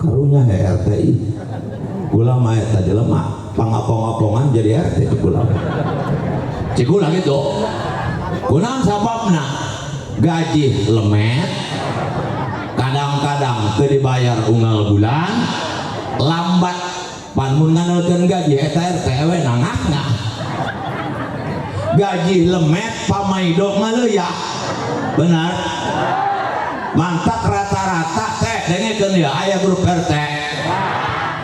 Karunya RTI. Kula mah eta jelema pangapong-apongan jadi RT kula. Cik kula gitu. Kunaon sababna? Gaji lemet, kadang-kadang teu dibayar unggal bulan, lambat pan mun ngandalkeun gaji eta RT we nangahna. Gaji lemet pamaido ngaleuyak. Benar? Mantak rata-rata teh dengekeun ya aya grup RT.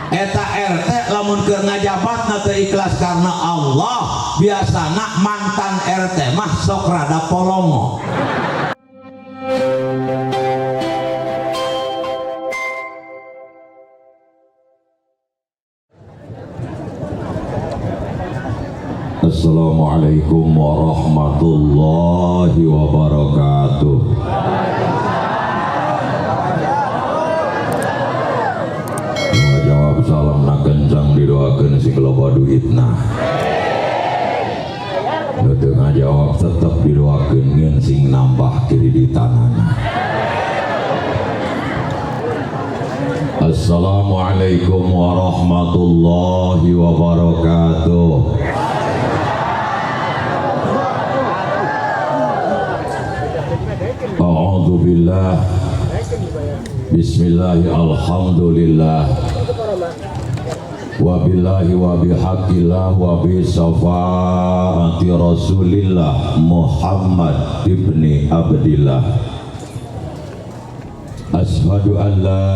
Eta RT lamun keur ngajabatna teu ikhlas karena Allah, biasana mantan RT mah sok rada polongo. Assalamualaikum warahmatullahi wabarakatuh. Jawab salam na kencang didoakeun sing loba duitna. Nu teu ngajawab tetep didoakeun ngeun sing nambah kreditanana. Assalamualaikum warahmatullahi wabarakatuh. A'udzu billah. Bismillah, alhamdulillah. Wabillahi wa bihaqqillah wa bi syafaati Rasulillah Muhammad ibni Abdillah. Ashhadu an la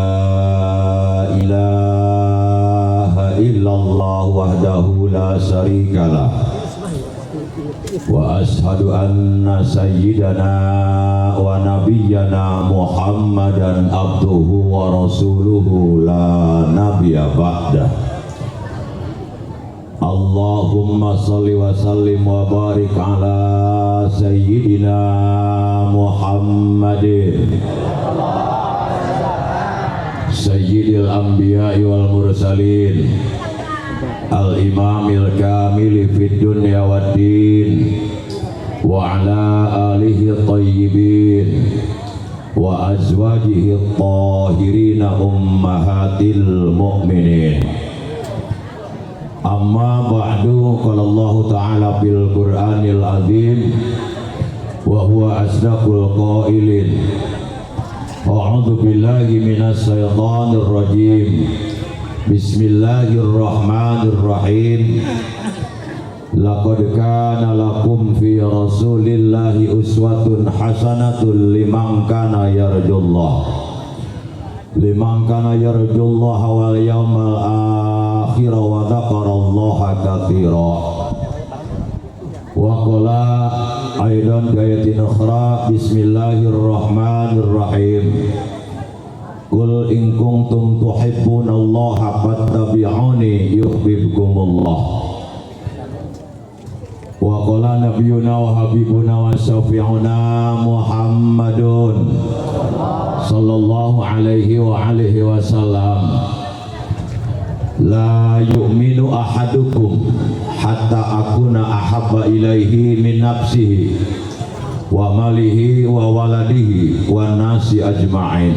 ilaha illallah wahdahu la syarikalah. Wa ashhadu anna sayyidana wa nabiyyana Muhammadan abduhu wa rasuluhu la nabiyya ba'dah. Allahumma salli wa sallim wa barik ala sayyidina Muhammadin sayyidil anbiya'i wal mursalin al-imamil kamili fid dunya wad din wa ala alihi tayyibin wa azwajihi tahirin ummahatil mu'minin. Amma ba'du, qala Allah ta'ala fil Qur'anil azim wa huwa asdaqul qailin. A'udzu billahi minasy syaithanir rajim. Bismillahirrahmanirrahim. Laqad kana lakum fi Rasulillahi uswatun hasanatun liman kana yarjullah. Liman kana yarjullaha wal yawmal akhir wa dzakarallaha katsira. Wa qala aidan bi ayatin ukhra, bismillahirrahmanirrahim. Qul in kuntum tuhibbunallaha fattabi'uni yuhibbukumullah. Wa qala nabiyuna wa habibuna wa syafi'una Muhammadun sallallahu alaihi wa alihi wasallam. La yu'minu ahadukum hatta akuna ahabba ilaihi min nafsihi wa malihi wa waladihi wa nasi ajma'in.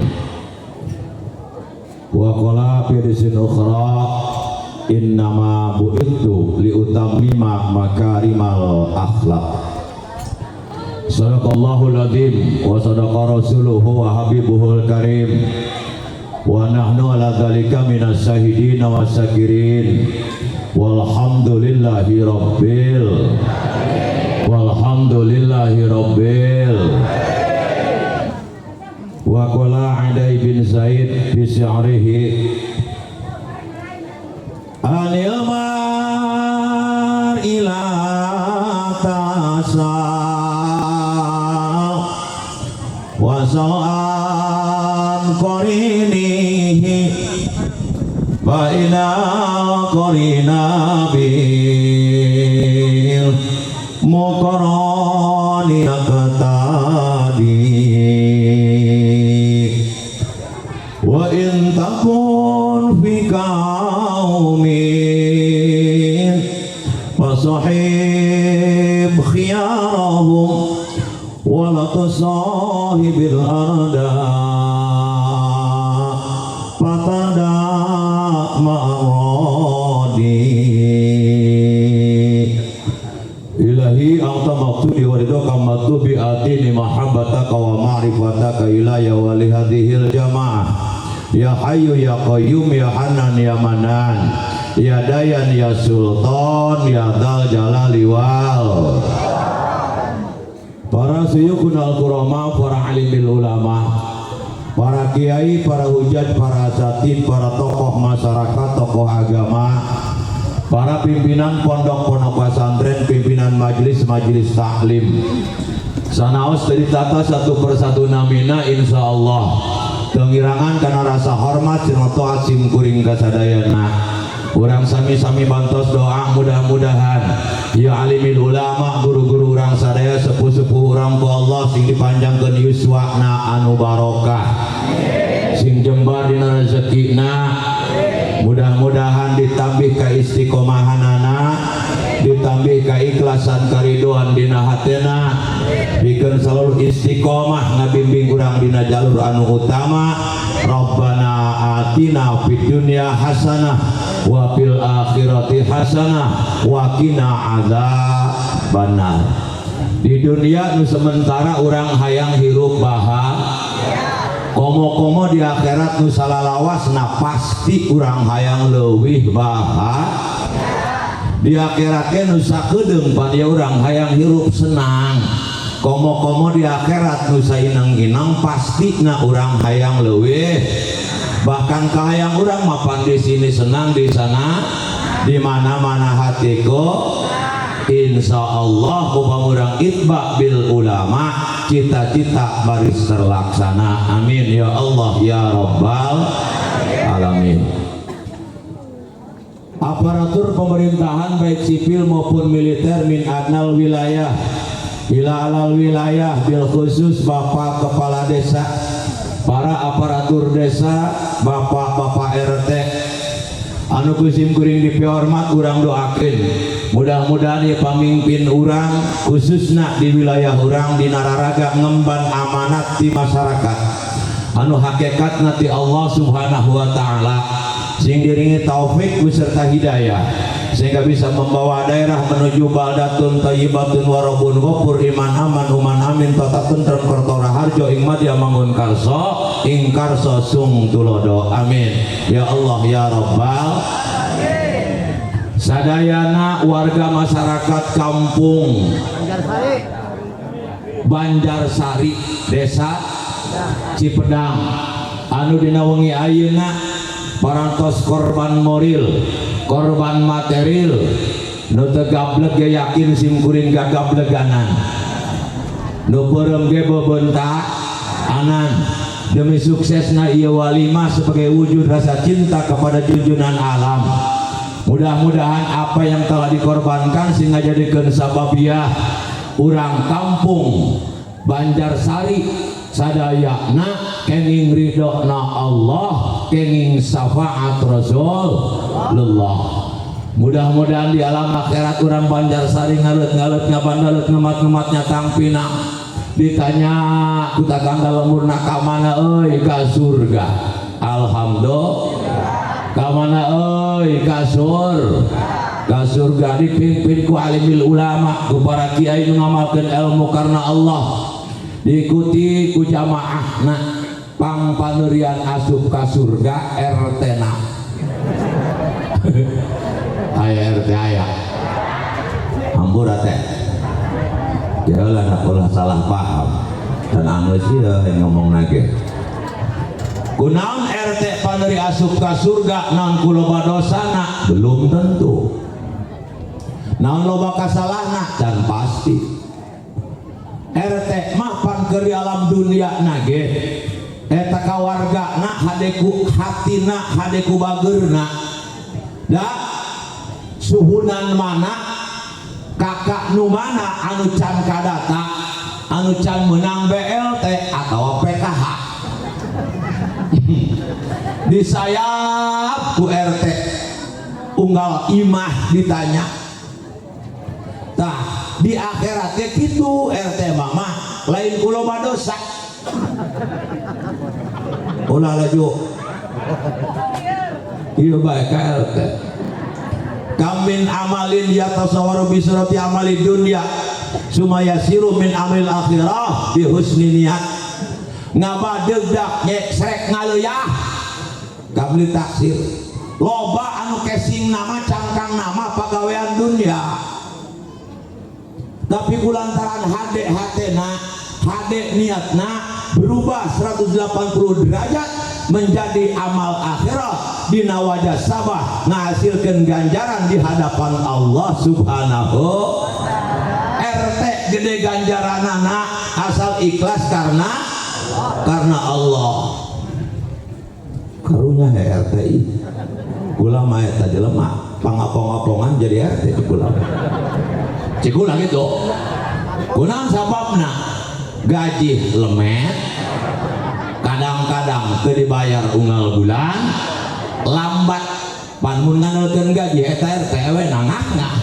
Wa qala fi hadisin ukhra, innama bu'ithu liutammima makarimal akhlak. Sadaqallahul azim wa sadaqa rasuluhu wa habibuhul karim. Wa nahnu ala dzalika minas syahidin wa syakirin. Walhamdulillahi rabbil walhamdulillahi rabbil. Wa qala Adai bin Zaid bi sya'rihi anil mar ila tasa wa sa'an qarinihi fa ila qarina bil muqarani tadi wa in takun fi qaumin fasahib khiyarahum wa la tusahibil arda fatada. Mahabbataka wa ma'rifataka ilayya wa li hadhil jamaah. Ya Hayyu ya Qayyum ya Hanan ya Manan ya Dayan ya Sultan ya Dzal Jalali wal. Para suyukhunal kurama, para alimil ulama, para kiai, para hujat, para asatid, para tokoh masyarakat, tokoh agama, para pimpinan pondok-pondok pesantren, pimpinan majelis-majelis taklim. Sanaos dari tata satu persatu namina, insya Allah tengirangan karena rasa hormat sareng taat sim kuring kasadayana. Urang sami-sami bantos doa, mudah-mudahan ya alimil ulama, guru-guru urang sadaya, sepuh-sepuh urang, ku Allah sing dipanjangkeun yuswana anu barokah, sing jembar dina rezekina, mudah-mudahan ditambih ka istiqomahanana, ditambih keikhlasan, karidoan dina hatena, pikeun selalu istiqomah ngabimbing urang dina jalur anu utama. Rabbana atina fid dunya hasanah wa fil akhirati hasanah wa qina adzabannar. Di dunia nu sementara urang hayang hirup bahagia, komo-komo di akhirat nu salalawasna pasti urang hayang leuwih bahagia. Di akhirat ge nu sakedeung pan ya urang hayang hirup senang, komo-komo di akhirat nu sainang-inang pasti na urang hayang leuwih. Bahkan kahayang urang mapan di sini senang, di sana, di mana-mana hatiku. Insya Allah upama urang itba bil ulama, cita-cita baris terlaksana. Amin ya Allah ya Rabbal alamin. Aparatur pemerintahan baik sipil maupun militer, min adnal wilayah ila alal wilayah, bil khusus Bapak Kepala Desa, para aparatur desa, Bapak-bapak RT anu ku sim kuring dipihormat, urang doakeun mudah-mudahan ya pamimpin urang, khususna di wilayah urang, di nararaga ngemban amanat di masyarakat anu hakikatna ti Allah Subhanahu wa Ta'ala, sing diringi taufik beserta hidayah sehingga bisa membawa daerah menuju baldatun thayyibatun warabun ghafur, iman aman uman amin, tata tentrem kerto raharjo ing madya mangun karso ing karso sung tulodo. Amin ya Allah ya Rabbal. Sadayana warga masyarakat kampung Banjarsari, Desa Cipedang, anu dina wengi ayeuna parantos korban moral, korban material, nu teu gableg ge yakin sim kuring gagableganan, nu peureum ge bebentaanan demi suksesna ieu walimah sebagai wujud rasa cinta kepada junjunan alam. Mudah-mudahan apa yang telah dikorbankan sehingga jadikeun sababiah urang kampung Banjarsari sadayana kenging ridho na Allah, kenging syafaat Rasulullah. Mudah-mudahan di alam akhirat urang Banjarsari ngalet-ngalet, ngabandalet, ngemat-ngemat, nyatang pinang, ditanya ku tatangga lemburna, "Ka mana euy?" "Ka surga." "Alhamdulillah. Ka mana euy?" "Ka surga." Dipimpin ku alimil ulama, ku para kiai nu ngamalkeun ilmu karena Allah, diikuti ku jamaah. Nah, pang panerian asup ka surga RT na. Aya RT, aya. Hampura teh ya lah, ulah salah paham dan anu sih yang ngomong lagi. Kunaon RT paneri asup ka surga? Naon ku loba dosana? Belum tentu. Naon loba kasalahna? Dan pasti RT mah pan keur di alam dunia nage eta ka wargana hadeku hatina, hadeku bageurna. Da suhunan mana, kakak nu mana anu can kadata, anu can menang BLT atau PKH, disayap ku RT, unggal imah ditanya. Tah, di akhiratnya gitu, RT mama lain ku loba dosa. Ulah laju. Iya, baik ka RT. Kam min amalin yatasawaru bisurati amali dunya. Summa yasiru min amril akhirah bi husni niat. Ngabadeg dak srek ngaleuya kabli taksir. Loba anu casing nama cangkang nama pagawean dunia, tapi kulantaran hade hatena, hade niatna berubah 180 derajat menjadi amal akhirat dina wajah sabah ngahasilkeun ganjaran di hadapan Allah Subhanahu. RT gede ganjaranana asal ikhlas karena Allah. Karunya he RTI kula mah eta jelema pangapong-apongan jadi RT di kula. Cik kula gitu. Kunaon sababna? Gaji lemet, kadang-kadang teu dibayar unggal bulan, lambat pan mun ngandelkeun gaji eta RT we nangah-ngah.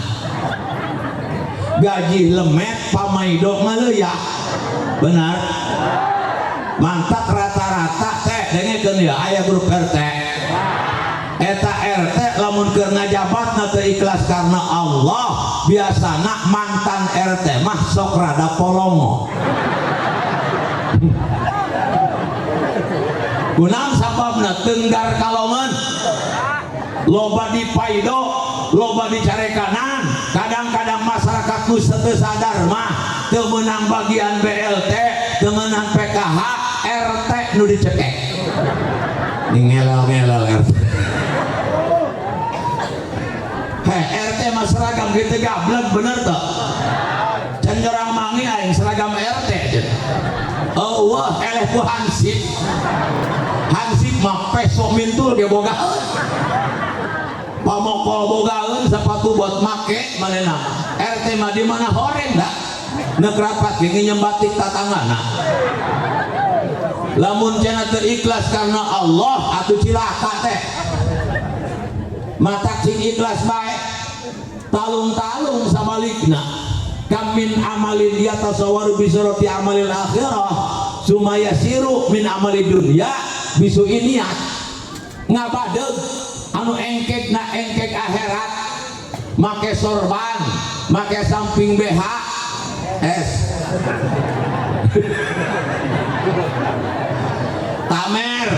Gaji lemet pamaido ngaleuya. Benar? Mantak rata-rata teh dengekeun ya aya grup RT. Eta RT lamun keur ngajabatna teu ikhlas karena Allah, biasana mantan RT mah sok rada polongo. Kunaon sababna? Tenggar kalongan, loba dipaido, loba dicarekanan. Kadang-kadang masyarakat nu teu sadar mah teu meunang bagian BLT, teu meunang PKH, RT nu dicekek. Ngelel-ngelel RT. Heh, RT mah seragam gitu gablek bener tuh. Can jorang mangi aing seragam RT. Oh wah, eleh ku hansip. Hansip mah peso mintul ge bogaeun. Pamokol bogaeun, sepatu buat make manehna. RT mah di mana horeng dah. Neuk rapat ge nginjem batik tatanggana. Lamun cenah teu ikhlas karena Allah atuh cilaka teh. Matak sing ikhlas bae. Talung-talung sabalikna. Kam min amalin yatasawwaru bi surati amalil akhirah summa yasiru min amali dunya bisu niat. Ngabadeg anu engkek na engkek akhirat, make sorban, make samping BH S. Tamer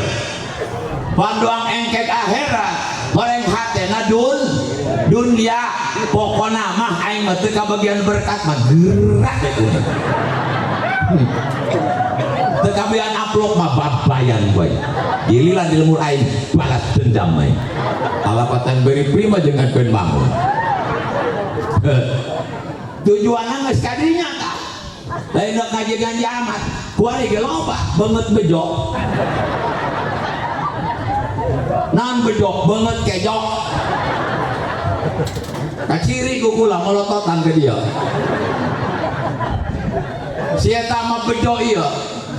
panduang engkek akhirat, horeng hatena dunia. Pokona mah aing mah teu kabagian berkat mah gerak we kuring. Teu kabagian amplop mah babayan bae. Giliran di lemur aing balas dendam aing. Alapatan beri prima jeung ngakeun bangun. Tujuanna geus kadinya tah. Lain rek ngaji ganji amat. Kuari ge loba beungeut bejo. Naon bejo? Beungeut kejok. Kaciri ku kula molototan ke dia. Si eta mah bejo ieu.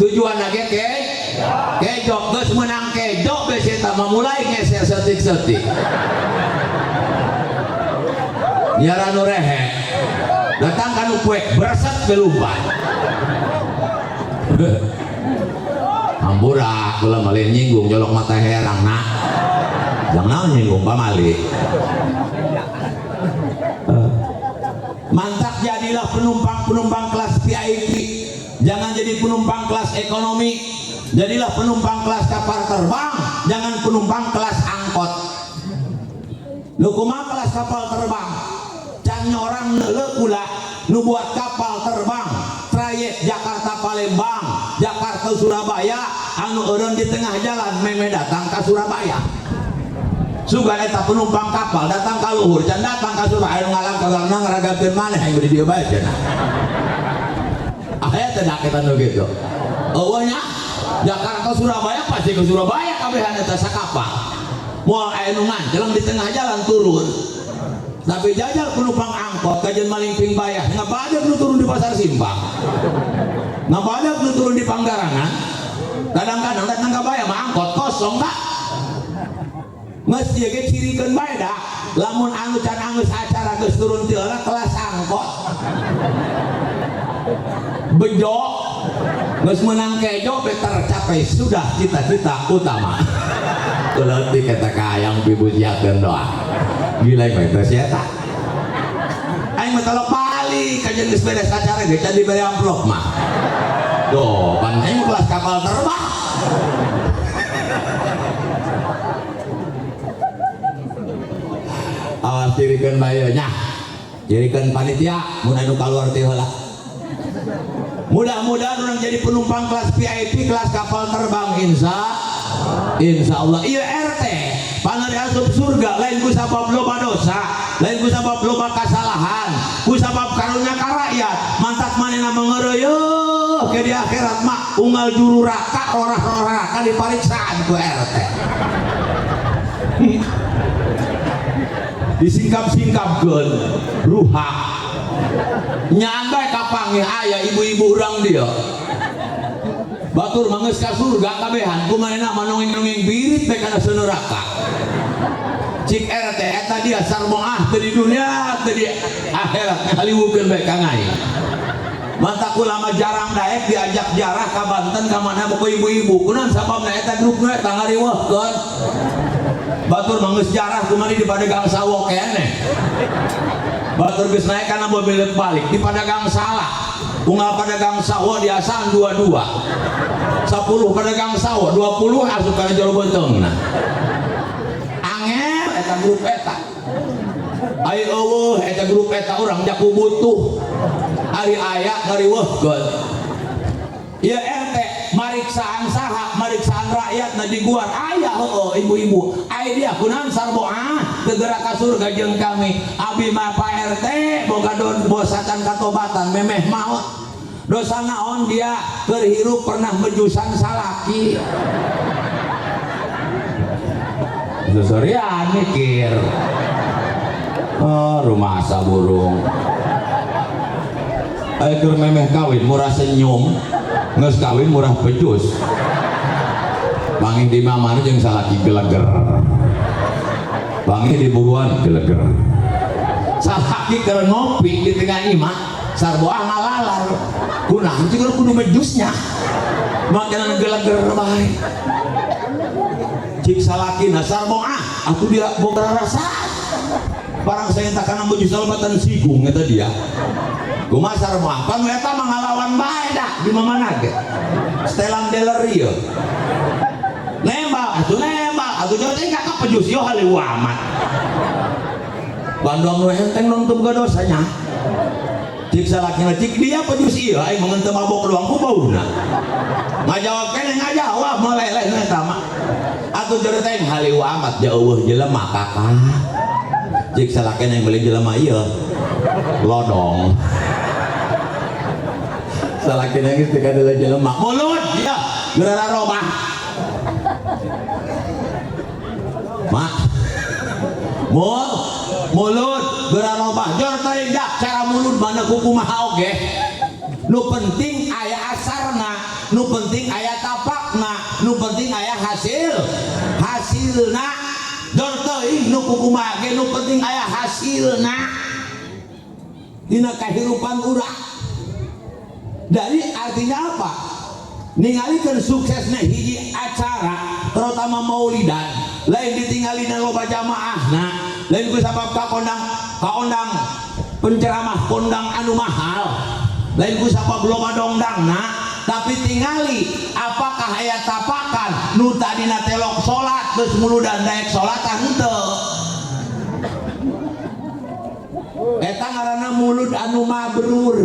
Tujuanna ge kejok. Geus meunang kejok geus eta mah mulai ngeser seutik-seutik. Nyaran nu rehe. Datang ka nu poek bereset belumpat. Hampura kula mah lain nyinggung jolok mata herang nak. Jangan naon nyinggung pamali. Mantak jadilah penumpang-penumpang kelas VIP. Jangan jadi penumpang kelas ekonomi. Jadilah penumpang kelas kapal terbang, jangan penumpang kelas angkot. Lu kumaha kelas kapal terbang? Can nyorang neuleuh kula nu buat kapal terbang trayek Jakarta Palembang, Jakarta Surabaya, anu eureun di tengah jalan meme datang ka Surabaya. Sugan eta penumpang kapal datang ka luhur, can datang ka Surabaya anu ngalang ka ngalang ngaragakeun maneh aing di dieu bae cenah. Aya teh dak eta nu kitu. Eueuh nya Jakarta Surabaya pasti ke Surabaya kabehan eta sakapal. Moal aya nu nganceleng di tengah jalan turun. Tapi jajal penumpang angkot kajian malingping bayah ngabadak nu turun di pasar simpang. Ngabadak nu turun di Panggarangan. Kadang-kadang datang ka bayah mah angkot kosong tak. Geus ieu ge cirikeun bae dah. Lamun anu can anggeus acara geus turun ti heula kelas angkot. Bejo geus meunang kejo be tercapai sudah cita-cita utama. Leutik eta ka hayang pibusiakeun doa. Gila mah teh si eta. Aing mah tolok balik ka Senajan geus beres acara ge can dibere amplop mah. Duh, pan aing kelas kapal terbang. Awas dirikeun bae nya. Jirikeun panitia mun anu kaluar teh heula. Mudah-mudahan orang jadi penumpang kelas VIP, kelas kapal terbang, insya Allah. Iya RT panari asup surga lain ku sabab loba dosa, lain ku sabab loba kasalahan, ku sabab karunya ka rakyat. Mantak manehna mengeureuyeuk ke di akhirat mah unggal juru raka rorah-rorah ka dipariksaan ku RT. Disingkap-singkapkeun ruha. Nyaan bae kapanggih aya ibu-ibu urang dia. Batur mah geus ka surga kabehan, kumanehna mah nongeng-nongeng birit bae kana neraka. Cik RT eta dia sarmoah teu di dunia teu di akhirat ngaliwukeun bae ka aing. Mantak ulama jarang daek diajak jarah ka Banten ka mana ku ibu-ibu. Kunaon sababna eta grupna eta ngariweuhkeun. Batur mah geus jarah kumaha di Padegang Sawo keneh. Batur geus naik kana mobil balik di Padagang Salah. Unggal Padagang Sawo diasaan 22. 10 Padagang Sawo 20 asup kana jero beuteungna. Angel eta grup eta. Ai eueuh eta grup eta urang jaku butuh. Ari aya ngariweuhkeun. Ieu RT mariksaan saha, mariksaan rakyat na diguar aya heueuh ibu-ibu. Ai dia kunaon sarboah teu gerak ka surga jeung kami. Abi mah Pak RT boga bosatan katobatan memeh maot. Dosa naon dia keur hirup pernah mejusan salaki. Seserian mikir. Oh, rumasa burung. Ayo keur memeh kawin murah senyum, geus kawin murah pejus. Pangih di mamana jeung salaki geleger. Pangih di buruan geleger. Salaki keur ngopi di tengah imah, sarboah ngalalar. Kunaon cik kudu mejusnya. Makanan geleger bae. Cik salakina sarboah, atuh dia boga rasa. Barang saya tak kana mejus salbatan sigung eta dia. Kumaha sarboah? Pan eta mah ngalawan bae dah di mamana ge. Setelan dealer ieu. Nembak, atuh nembak, atuh jauh teh kakak pejus yo halieu amat. Bandong nu enteng dong teu boga dosanya. Cik salakina cik dia pejus ieu aing mah teu mabok doang ku bauna. Ngajawab keneh ngajawab meleleh nu eta mah. Atuh jero teh halieu amat jauh jelema kakak. Cik salakina yang beli jelema ieu lodong. Salakina geus teu kadeuleu jelema. Mulut dia geura robah. Mak. Mulut geura robah. Jor teuing dak cara mulut mana kumaha oge. Nu penting aya asarna, nu penting aya tapakna, nu penting aya hasil. Hasilna jor teuing nu kumaha ge nu penting aya hasilna. Dina kahirupan urang. Dari artinya apa? Ningalikeun suksesna hiji acara, terutama maulidan, lain ditinggalina loba jamaahna, lain ku sabab kaondang penceramah kondang anu mahal, lain ku sabab loba dongdangna, tapi tingali apakah aya tapakan nu tadina telok salat geus muludan daek salat henteu. Eta ngaranna mulud anu mabrur.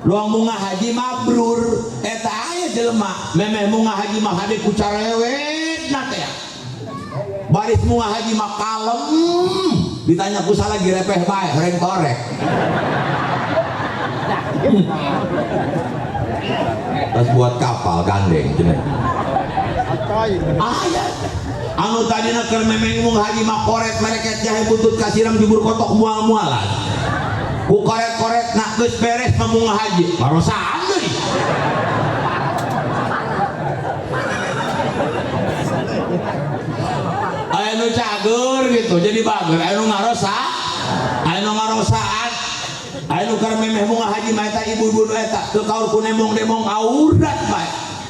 Luang munga haji mabrur eta aya jelema memeh munga haji mah hade ku carewetna teh. Baris munga haji mah kalem, ditanya ku salagi repeh bae horeng korek. Tas buat kapal gandeng cenah. Aya anu tadina keur memeh munga haji mah koret mereket jahe butut kasiram jubur kotok mual-mualan. Ku koret-koret nak geus beres mah munga haji ngarosaan deui. Aya nu cager gitu jadi bager, aya nu ngarosa, aya nu ngarosaan, aya nu keur memeh munga haji mah eta ibu-ibu nu eta teu kaur ku nembong-nembong aurat bae.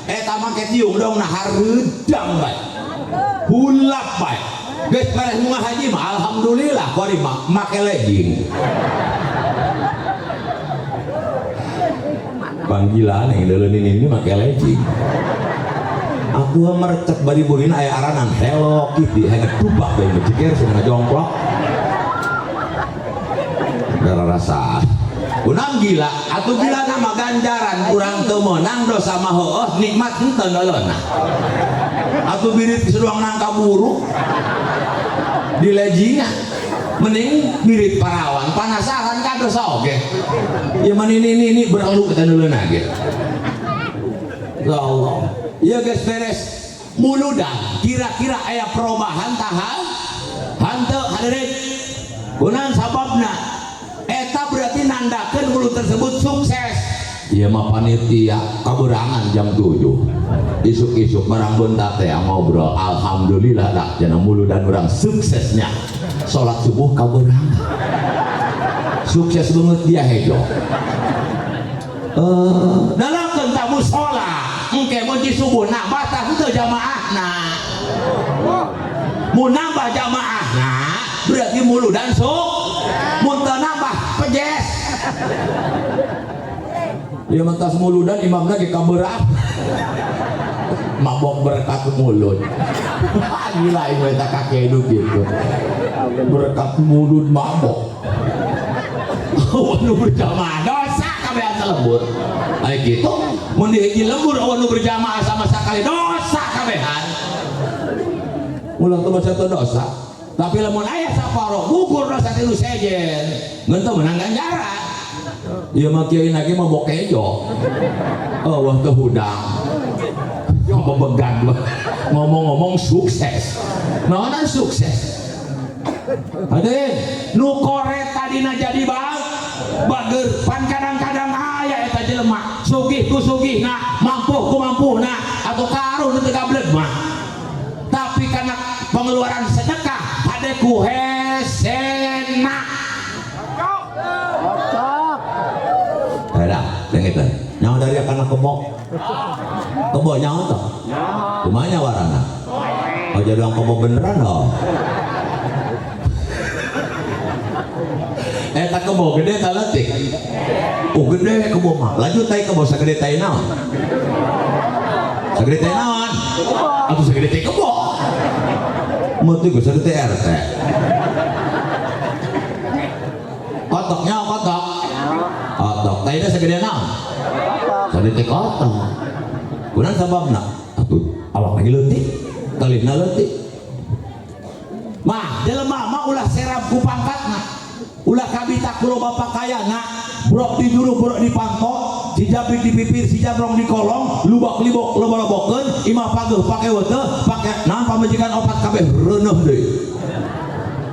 Eta mah ke tiung dong nah hareudang bae. Hulap bae. Geus beres munggah haji mah alhamdulillah kuari mah make legging. Panggilan yang deuleun ini make legging. Aku merecek bari burina aya aranan Hello Kitty hayang tubak bae ngeceker cenah ngajongklok. Gara rasa. Kunang gila, atuh gila nama ganjaran kurang teu meunang dosa mah heueuh nikmat henteu neuleuhna. Atuh birit seduang nangka buruk di leggingna. Mending birit parawan panasaran ka dosa oge. Ya mah ini berelu kita neuleuhna ge. Ya Allah. Ya geus beres muludan kira-kira aya perubahan tahan hanteu hadirin. Kunaon sababna? Eta berarti nandakeun mulud tersebut sukses. Ieu mah panitia kaberangan jam 7. Isuk-isuk barang bentar teh ngobrol, alhamdulillah dah cenah muludan urang suksesnya. Salat subuh kaberangan. Sukses banget dia hejo. Dalakeun tamu salat, engke mun di subuh nambah tah henteu jamaahna. Mun nambah jamaahna berarti muludan sok. Mun teu nambah pejes. Ieu mah tas muludan imamna ge kabeurah. Mabok berkat mulut. Gila ieu eta kakek hidup gitu. Berkat mulut mabok. Nu berjamaah dosa kabehan lembur. Aya kitu mun di hiji lembur eueuh nu berjamaah sama sakali dosa kabehan. Ulah teu baca teu dosa. Tapi lamun aya saparo gugur dosa ti nu sejen, ngeun teu meunang ganjaran. Ieu mah kiai lagi mah bok kejo. Eueuh teu hudang. Bebegan ngomong-ngomong sukses. Naonan sukses? Hadirin, nu koret tadina jadi bang bager pan kadang-kadang aya eta jelema sugih ku sugihna, mampu ku mampuhna atau karun teu gableg mah. Tapi karena pengeluaran sedekah hade ku hesena. Cocok. Ada, dengekeun. Nyawa dari kana kebo. Kebo nyawa teh. Kumaha warana? Oh jadi orang kebo beneran oh. Eta kebo gede ta leutik? Oh gede kebo mah. Lanjut tai kebo sagede tai naon? Sagede tai naon? Atuh sagede tai kebo. Mun teu geus sagede RT. Kotok nyawa kotok. Kotok. Taina sagede naon? Sagede teh kotok. Kunaon sababna? Atuh awak lagi leutik, talina leutik. Mah jelema mah ulah serap ku pangkatna. Ulah kabita ku loba pakayana, brok di juru brok di panto, si jabrik di pipir, si jabrong di kolong, lubak libok loba-lobokeun, imah pageuh pake weteh, pake naon pamajikan opat kabeh reuneuh deui.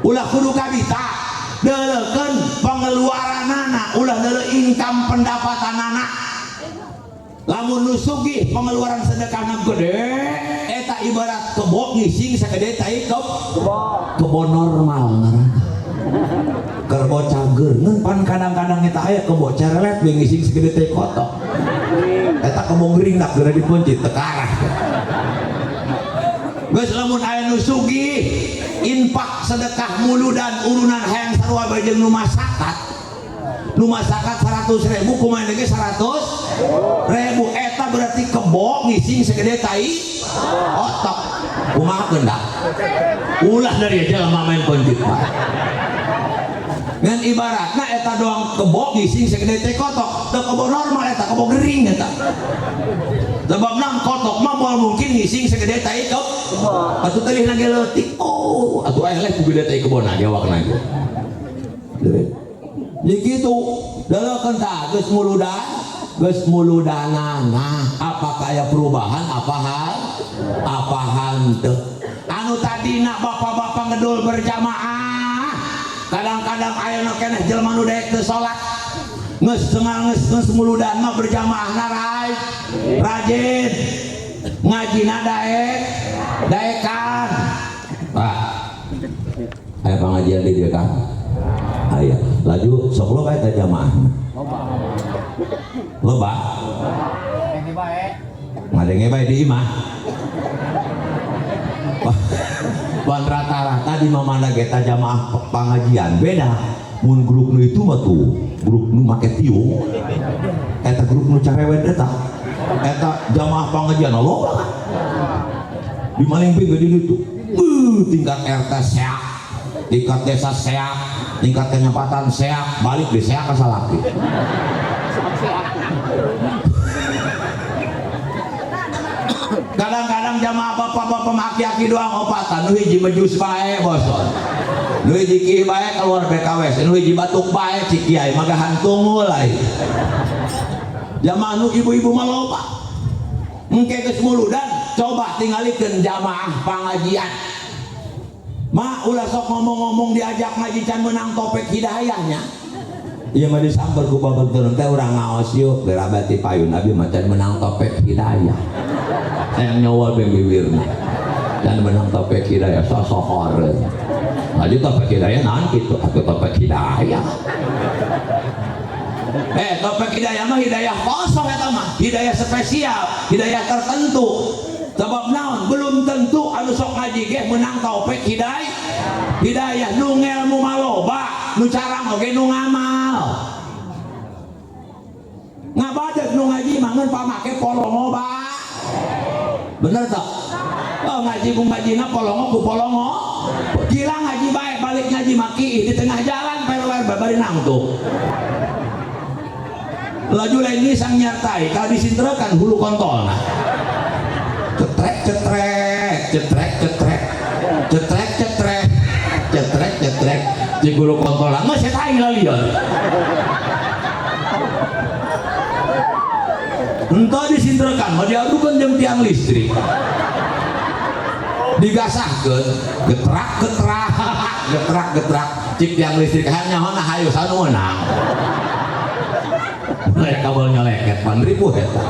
Ulah kudu kabita, deuleukeun pengeluaranana, ulah deuleu income pendapatanana. Lamun nu sugih pengeluaran sedekahna gede, eta ibarat kebo ngising sagede tai kebo normal ngaranna. Kebo cager ngeun pan kadang-kadang eta aya kebo cerelet we ngising sagede tai kotok. Eta kebo gering dak geura dipencit teu karah. Geus lamun aya nu sugih infak sedekah muludan urunan hayang sarua bae jeung nu masakat. Nu masakat 100.000 kumaha ge 100.000 eta berarti kebo ngising segede tai otok. Kumaha keun da? Ulah dari aja lama main pencit Pak. Ngan ibaratna eta doang kebo ngising segede tai kotok, teu kebo normal eta kebo gering eta. Sebabna kotok mah moal mungkin ngising segede tai kebo. Atuh teuih lagi leutik. Oh, atuh aya leh ku gede tai kebona ge awakna ge. Jadi gitu, dalakeun tah geus muludan, geus muludanana, apa kaya perubahan apa hal? Apa hanteu? Anu tadina bapak-bapak ngedul berjamaah, kadang-kadang aya nu keneh jelema nu daek teu salat. Geus cengal geus muludan mah berjamaahna rajin. Ngajina daek, daekan. Pak, aya pangajian di dieu kan? Aya. Laju sok loba eta jamaah. Loba. Ngadenge bae di imah. Ban rata-rata di mamana ge jamaah pengajian beda. Mun grup nu itu mah tuh, grup nu make tiung. Eta grup nu carewet eta. Eta jamaah pengajian loba kan. Di Malingping ge di ditu. Tingkat RT seak, tingkat desa seak, tingkat kenyapatan seak, balik di seak ka salaki. Kadang-kadang jamaah bapak-bapak aki-aki doang opatan, nu hiji mejus bae boson. Nu hiji kieu bae keluar BKWS, nu hiji batuk bae cik kiai magahan tunggul ai. Jamaah nu ibu-ibu mah loba. Engke geus muludan, coba tingalikeun jamaah pangajian. Ma ulah sok ngomong-ngomong diajak ngaji can meunang topik hidayahnya. Ieu mah disamper ku babatur teh urang ngaos yuk gerabati payun abi mah can meunang topik hidayah. Yang nyawa beng bibirna. Dan menang topik hidayah sosohoreun. Ngaji topik hidayah naon kitu? Atuh topik hidayah. Topik hidayah mah hidayah kosong eta mah, hidayah spesial, hidayah tertentu. Sebab naon? Belum tentu anu sok ngaji ge menang taufik hidayah. Hidayah nu ngelmu maloba, nu carang oge nu ngamal. Ngabadeuk nu ngaji mah ngeun pamake polongo ba. Bener tak? Oh, ngaji ku ngajina polongo ku polongo. Gila ngaji bae balik ngaji maki di tengah jalan perwer babari nangtung. Laju lain nisang nyertai kalau disintrekan hulu kontol nah. Cetrek cetrek cetrek cetrek cetrek cetrek cetrek cetrek di hulu kontol lah nggak saya lalian. Entah disintrekan mau diadukan jam tiang listrik digasahkan getrak getrak getrak getrak cik tiang listrik hanya hona hayu sanu menang. Mereka kabel nyeleket pan ribu eta.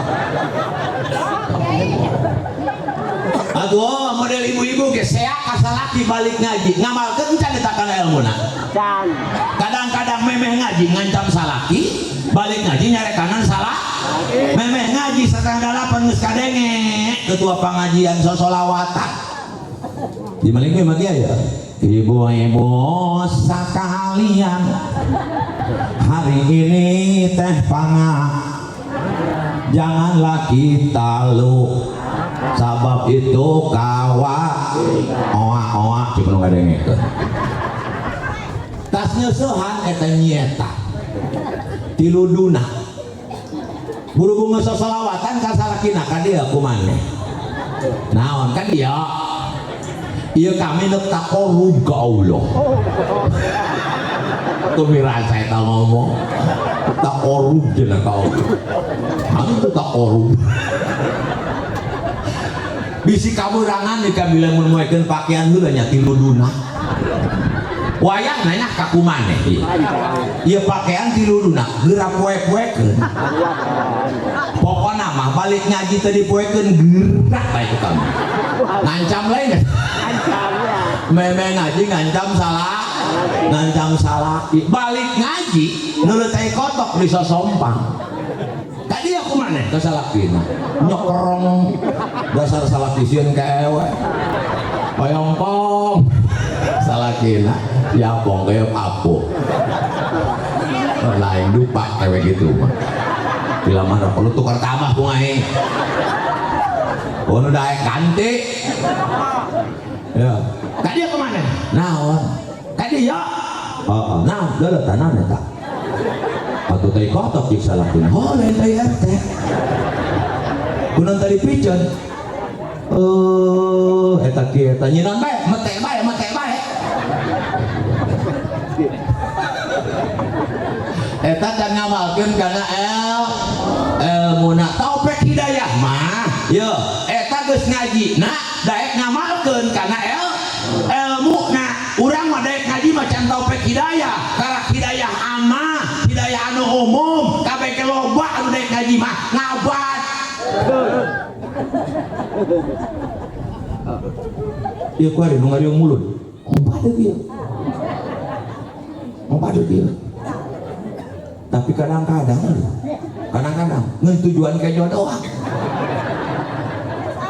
Aduh, model ibu-ibu ge seak kasalaki balik ngaji, ngamalkeun can eta kana elmuna. Kadang-kadang memeh ngaji ngancam salaki, balik ngaji nyarekanan salah. Memeh ngaji 7:30 geus kadenge ketua pengajian sosolawatan. Di Malingping mah kieu ya. Ibu-ibu sekalian, hari ini teh panga, janganlah kita lu, sabab itu kawa oa-oa cik nu ngadengekeun. Tas nyeusehan eta nyieta tiluduna. Berhubung sosolawatan ka salakina ka dieu kumaneh. Naon kan dia? Iya kami nek takorub ke Allah. Kumiran saya tak ngomong takorub jenah ka Allah. Kami tuh takorub. Bisi kaburangan di kabila mun moekeun pakaian heula nya tiluduna. Wayah nanya ka kumaneh ieu. Ieu pakaian tiluduna geura poek-poekeun. Pokona mah balik ngaji teu dipoekeun gerak bae ku kami. Ngancam lain. Meme ngaji ngancam salah, ngancam salah. Balik ngaji nuleuh tai kotok di sosompang. Tadi aku mana? Ke salakina. Nyokrong dasar salaki sieun ka ewe. Hoyongkong salakina yapong kaya apo. Lain dupa ewe gitu mah. Bila mana perlu tukar tambah ku aing. Oh, nu daek ganti. Ya. Tadi aku mana? Naon? Tadi ya. Heeh, naon? Deuleu tanah eta. Atuh teh kotok jeung salakina. Oh, lain teh RT. Kunaon tadi piceun? Eta kieu eta nyinan bae, mete bae, mete bae. Eta can ngamalkeun kana elmuna taufik hidayah mah. Ye, eta geus ngaji na daek ngamalkeun kana elmuna. Urang mah daek ngaji mah can taufik hidayah, karak hidayah amah, hidayah anu umum, kabeh ge loba anu daek ngaji mah ngabat. Ieu kuari nu ngariung mulut. Ngobadeuk ieu. Ngobadeuk ieu. Tapi kadang-kadang ngeun tujuan kejo doang.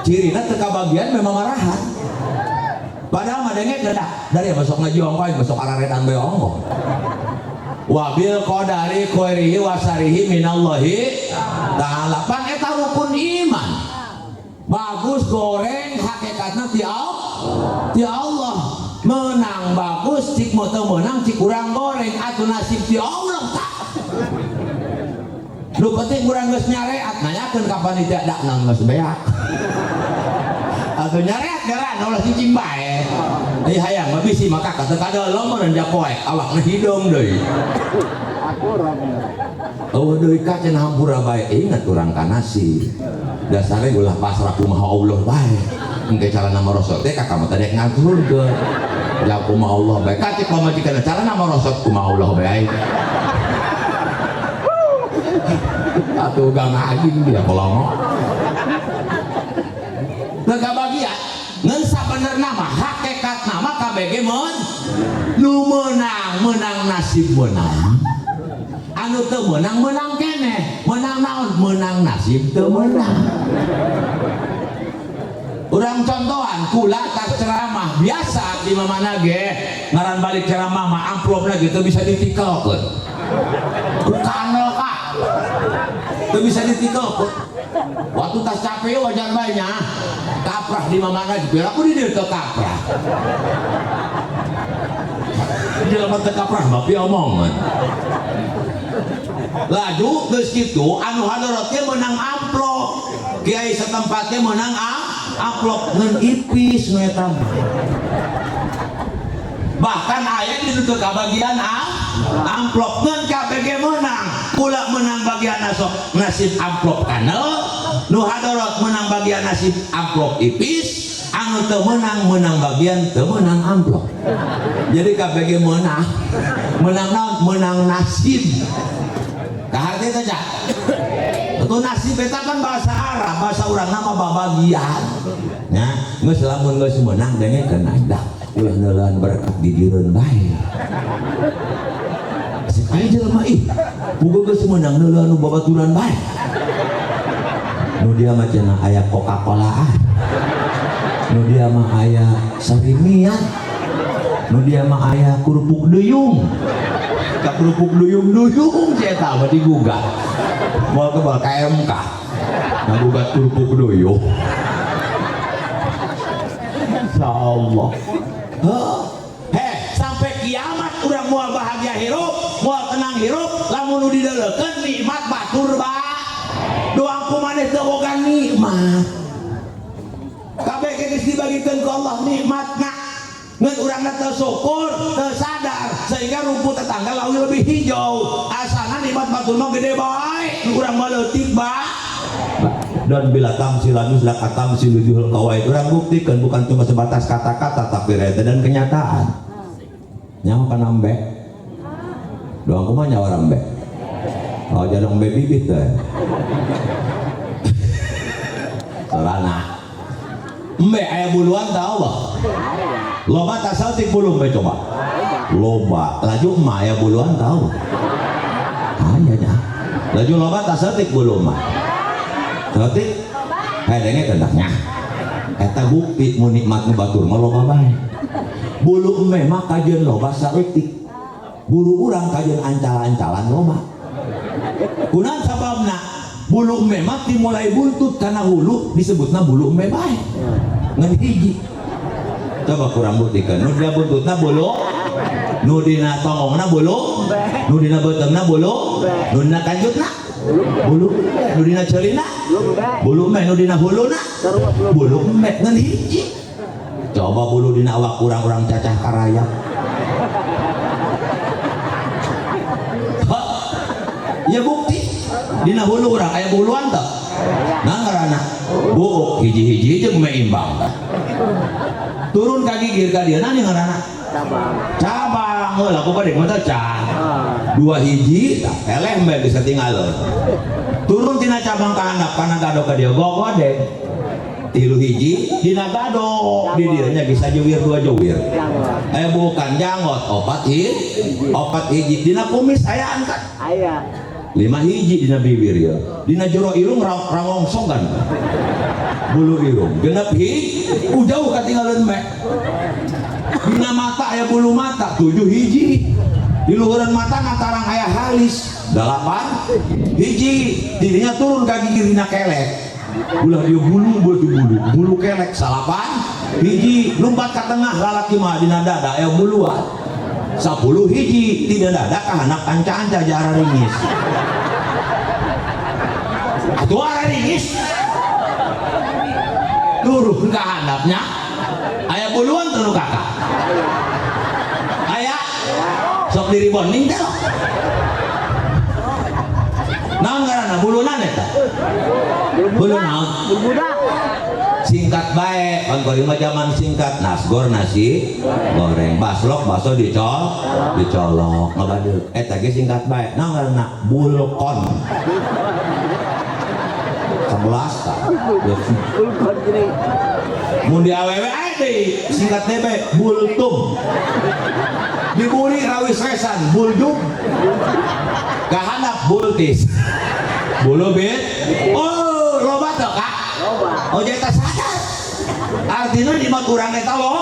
Cirina teu kabagian memang marahan. Padahal mah denge dah dari besok ngaji ongkoh besok araredan bae ongkoh. Wabil qadari khairihi wa syarrihi minallahi ta'ala. Pan eta rukun iman. Bagus goreng hakikatna ti Allah. Ti Allah. Menang bagus cik mau teu meunang cik kurang goreng atuh nasib ti Allah tak. Nu penting urang geus nyareat nanyakeun ka panitia dak nang geus beak. Atuh nyareat geran ulah cicing bae. Ai hayang mah bisi maka kata kada lomon japoek awakna hidung deui. Oh deui ka cenah hampura bae ingat urang ka nasi. Dasare ulah pasrah kumaha Allah bae. Engke calana merosot teh ka kamu tadi ngaturkeun. Ya kumaha Allah bae. Ka cek pamajikan calana merosot kumaha Allah bae. Atuh gang anjing dia kolongo. Teu kabagian. Ngan sabenerna mah hakikat nama KBG mun nu meunang meunang nasib meunang. Anu teu meunang meunang keneh. Meunang naon? Meunang nasib teu meunang. Urang contohan kula tas ceramah biasa di mana ge ngaran balik ceramah mah amplopna ge teu bisa ditikelkeun. Ku kanel ka. Teu bisa ditikelkeun. Waktu tas capek wajar bae nya. Kaprah di mana ge aku di dieu teu kaprah. Jelema teu kaprah mah piomongan. Laju geus kitu anu hadorot ge meunang amplop. Kiai setempatnya meunang amplop ngan ipis nu eta mah. Bahkan aya di teu kabagian amplop ngan KBG meunang. Kula meunang bagian nasib nasib amplop kanel, nu hadorot meunang bagian nasib amplop ipis, anu teu meunang meunang bagian teu meunang amplop. Jadi KBG meunang, meunang naon? Meunang nasib. Kaharti teh cak. Itu nasib eta kan bahasa Arab, bahasa urang nama babagian. Nya, geus lamun geus meunang dengekeun dah. Ulah neuleun berkat gigireun bae. Cek aya jelema ih, puguh geus meunang neuleun nu babaturan bae. Nu dia mah cenah aya Coca-Cola ah. Nu dia mah aya sarimian. Nu dia mah aya kerupuk duyung. Ka kerupuk duyung-duyung si eta mah digugat. Moal kebal ka MK. Ngagugat kerupuk duyung. Insyaallah. Heh, sampai kiamat urang moal bahagia hirup, moal tenang hirup, lamun nu dideulekeun nikmat batur ba. Doang ku maneh teu boga nikmat. Kabeh geus dibagikeun ku Allah nikmatna. Ngan urangna teu syukur, teu sadar sehingga rumput tetangga leuwih lebih hijau. Asana nikmat batur mah gede bae, nu urang mah leutik ba. Dan bila tamsilan mutlak atamsil wujuhul qawaid, urang buktikan bukan cuma sebatas kata-kata tapi realita dan kenyataan. Nyawa kana embe. Doang kumaha nyawa embe. Oh jangan embe bibit teh. Sarana. Embe aya buluan tah Allah. Loba tasal tik bulu embe coba. Loba. Laju emak aya buluan tahu. Aya nya. Laju loba tasal tik bulu emak. Saeutik hei denge kendaknya. Eta bukti mun nikmat nu batur mah loba bae. Bulu embe mah kajeun loba saeutik. Bulu urang kajeun ancal-ancalan loba. Kunaon sababna? Bulu embe mah dimulai buntut kana hulu disebutna bulu embe bae. Ngan hiji. Coba kurang buktikeun. Nu dina buntutna bulu, nu dina tongongna bulu, nu dina beuteungna bulu, nu dina kanjutna bulu, nu dina ceulina bulu embe, nu dina huluna bulu embe ngan hiji. Coba bulu dina awak urang-urang cacah karayap. Ya bukti dina hulu urang aya buluan teu? Nah ngaranna buuk hiji-hiji jeung meimbang. Turun ka gigir ka dieu nih ngaranna Cabang. Cabang heula ku bade mah teh can. Dua hiji tah eleh mah bisa tinggalkeun. Turun tina cabang ka handap kana gado ka dieu gogodeng. Tilu hiji dina gado di dieu nya bisa jewir dua jewir. Bukan janggot opat hiji, opat hiji dina kumis aya angkat. Aya. 5 hiji dina bibir ya. Dina jero irung rangongsong kan. Bulu irung genep hiji, jauh katinggalan mek. aya bulu mata 7 hiji. Di luhureun mata ngatarang aya halis 8 hiji. Dirinya turun ka gigi dina kelek. Ulah dia bulu bulu bulu bulu kelek 8 hiji. Lumpat ka tengah lalaki mah dina dada aya buluan 10 hiji. Dina dada ka handap anca-anca jara ringis. Atuh ringis turun ka handapnya aya buluan tuh nu kakak aya sok diri bonding teh naon ngaranna bulunan eta bulu naon Bulu budak. Singkat bae pan kuring mah zaman singkat nasgor nasi goreng baslok bakso dicolok ngabadeuk eta ge singkat bae naon ngaranna bulkon 11 tah. Bulkon gini. Mun di awewe aya deui singkat teh bae bultum diburi rawis resan buljum kahandap bultis bulu bit oh loba teu kak. Loba. Oh jadi tak sadar artinya nikmat urang eta lo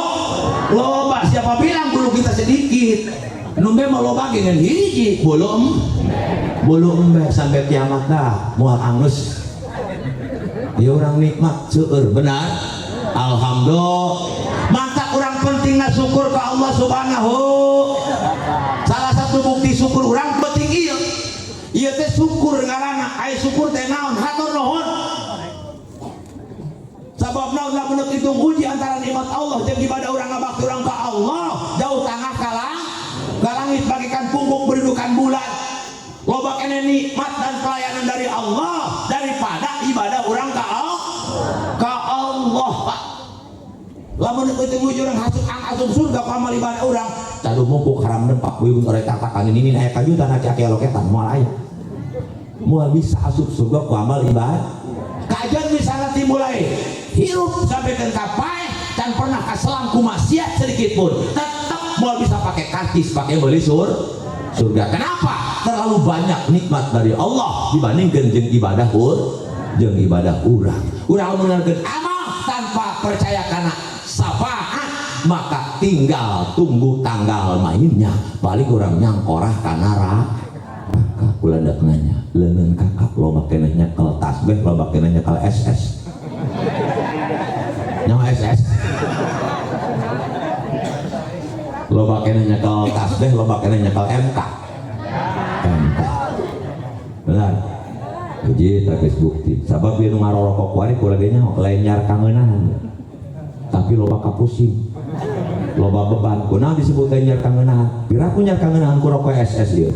loba. Siapa bilang bulu kita sedikit? Numbe mau loba ge ngan hiji bulu bulu embe sampai kiamat dah moal angus ya orang nikmat seueur benar. Alhamdulillah mantap orang pentingna syukur ke Allah Subhanahu. Salah satu bukti syukur orang penting ieu ieu teh syukur ngaranna aya syukur teh naon hatur nuhun. Sabab naon lamun hitung uji antara nikmat Allah jeung ibadah urang ngabakti urang ka Allah jauh tangah kalang ka langit bagikan punggung beridukan bulan. Loba keneh nikmat dan pelayanan dari Allah daripada ibadah urang ka Allah ka Allah Pak. Lamun hitung uji urang hasuk ang asup surga pamal ibadah urang cadu mupuk haram nempak wiwin ore tatakan ini aya kajutan aki-aki loketan moal aya moal bisa asup surga ku amal ibadah. Kajian misalnya dimulai hirup sampai ke kapai dan pernah kaselang ku maksiat sedikit pun tetap mau bisa pakai karcis pakai beli surga. Kenapa? Terlalu banyak nikmat dari Allah dibandingkan jeung ibadah jeung ibadah urang. Urang mengenalkan amal tanpa percaya karena syafaat maka tinggal tunggu tanggal mainnya paling urang nyangkorah kana neraka. Kula ndak nanya leungeun kakak loba keneh nyekel tasbih loba keneh nyekel SS nyawa SS loba keneh nyekel tasbih loba keneh nyekel MK MK benar hiji teh geus bukti sabab ieu nu ngarorokok kuari kula ge nyaho lain nyar kangeunaan tapi loba kapusing loba beban kunaon disebut teh nyar kangeunaan piraku nyar kangeunaan ku rokok SS ieu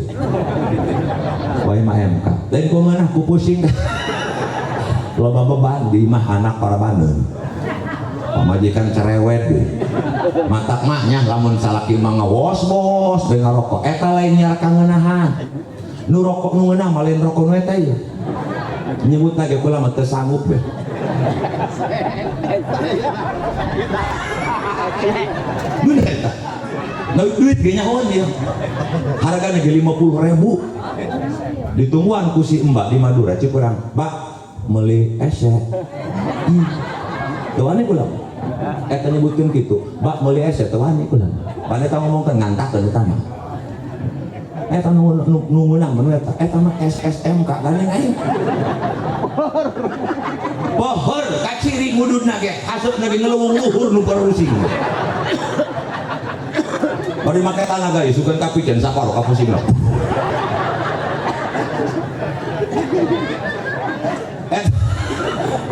wae mah MK lain ku ngeunah ku pusing loba beban di imah anak parabaneun pamajikan cerewet gitu matak mah nya lamun salaki mah ngawos bos deui ngarokok eta lain nyar kangeunaan nu rokok nu ngeunah mah lain rokok nu eta ieu nyebutna ge kula mah teu sanggup we. Bener eta. Nah, duit ge nyahoan dia. Hargana ge 50.000. Ditungguan ku si Mbak di Madura cik urang, "Pak, meuli ese." Ih. Teu wani kula. Eta nyebutkeun kitu, "Mbak, meuli ese teu wani kula." Pan eta ngomongkeun ngantakeun eta mah. Eta nu ngeunah mah eta, eta mah SSMK gandeng aing. Pohor kaciri ngududna ge asupna ge ngeluwung luhur nu parusing. Bari make tanaga ieu sugan kapijen saparo kapusingna.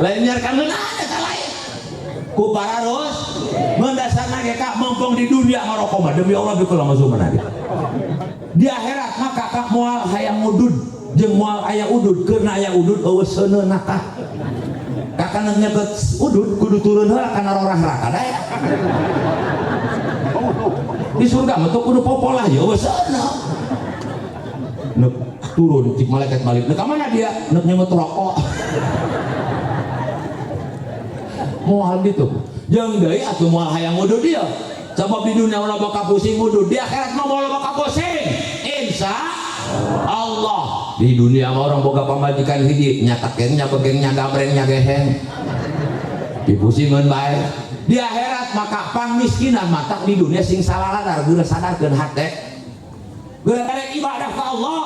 Lain nyar kangeunaan eta lain. Ku pararos mendasarna ge kak mumpung di dunia ngarokok mah demi Allah bikul masuk mana ge. Di akhirat mah kakak moal hayang ngudud jeung moal aya udud keuna aya udud eueuh seuneuna kah. Kakak nyebut udud kudu turun heula kana rorah raka daek. Di surga mah teu kudu popolah ya eueuh seuneuna. Nek turun cik malaikat balik. Nek ka mana dia? Nek nyemet rokok. Moal gitu. Jeung deui atuh moal hayang udud dia. Sebab di dunia ulah bakal pusing udud, di akhirat mah moal bakal pusing. Insya Allah. Di dunia mah orang boga pamajikan hiji, nya takengnya begengnya gambrengnya geheng. Dipusingeun bae. Di akhirat maka pangmiskinan matak di dunia sing salaladar geura sadarkeun hate. Geura rek ibadah ka Allah.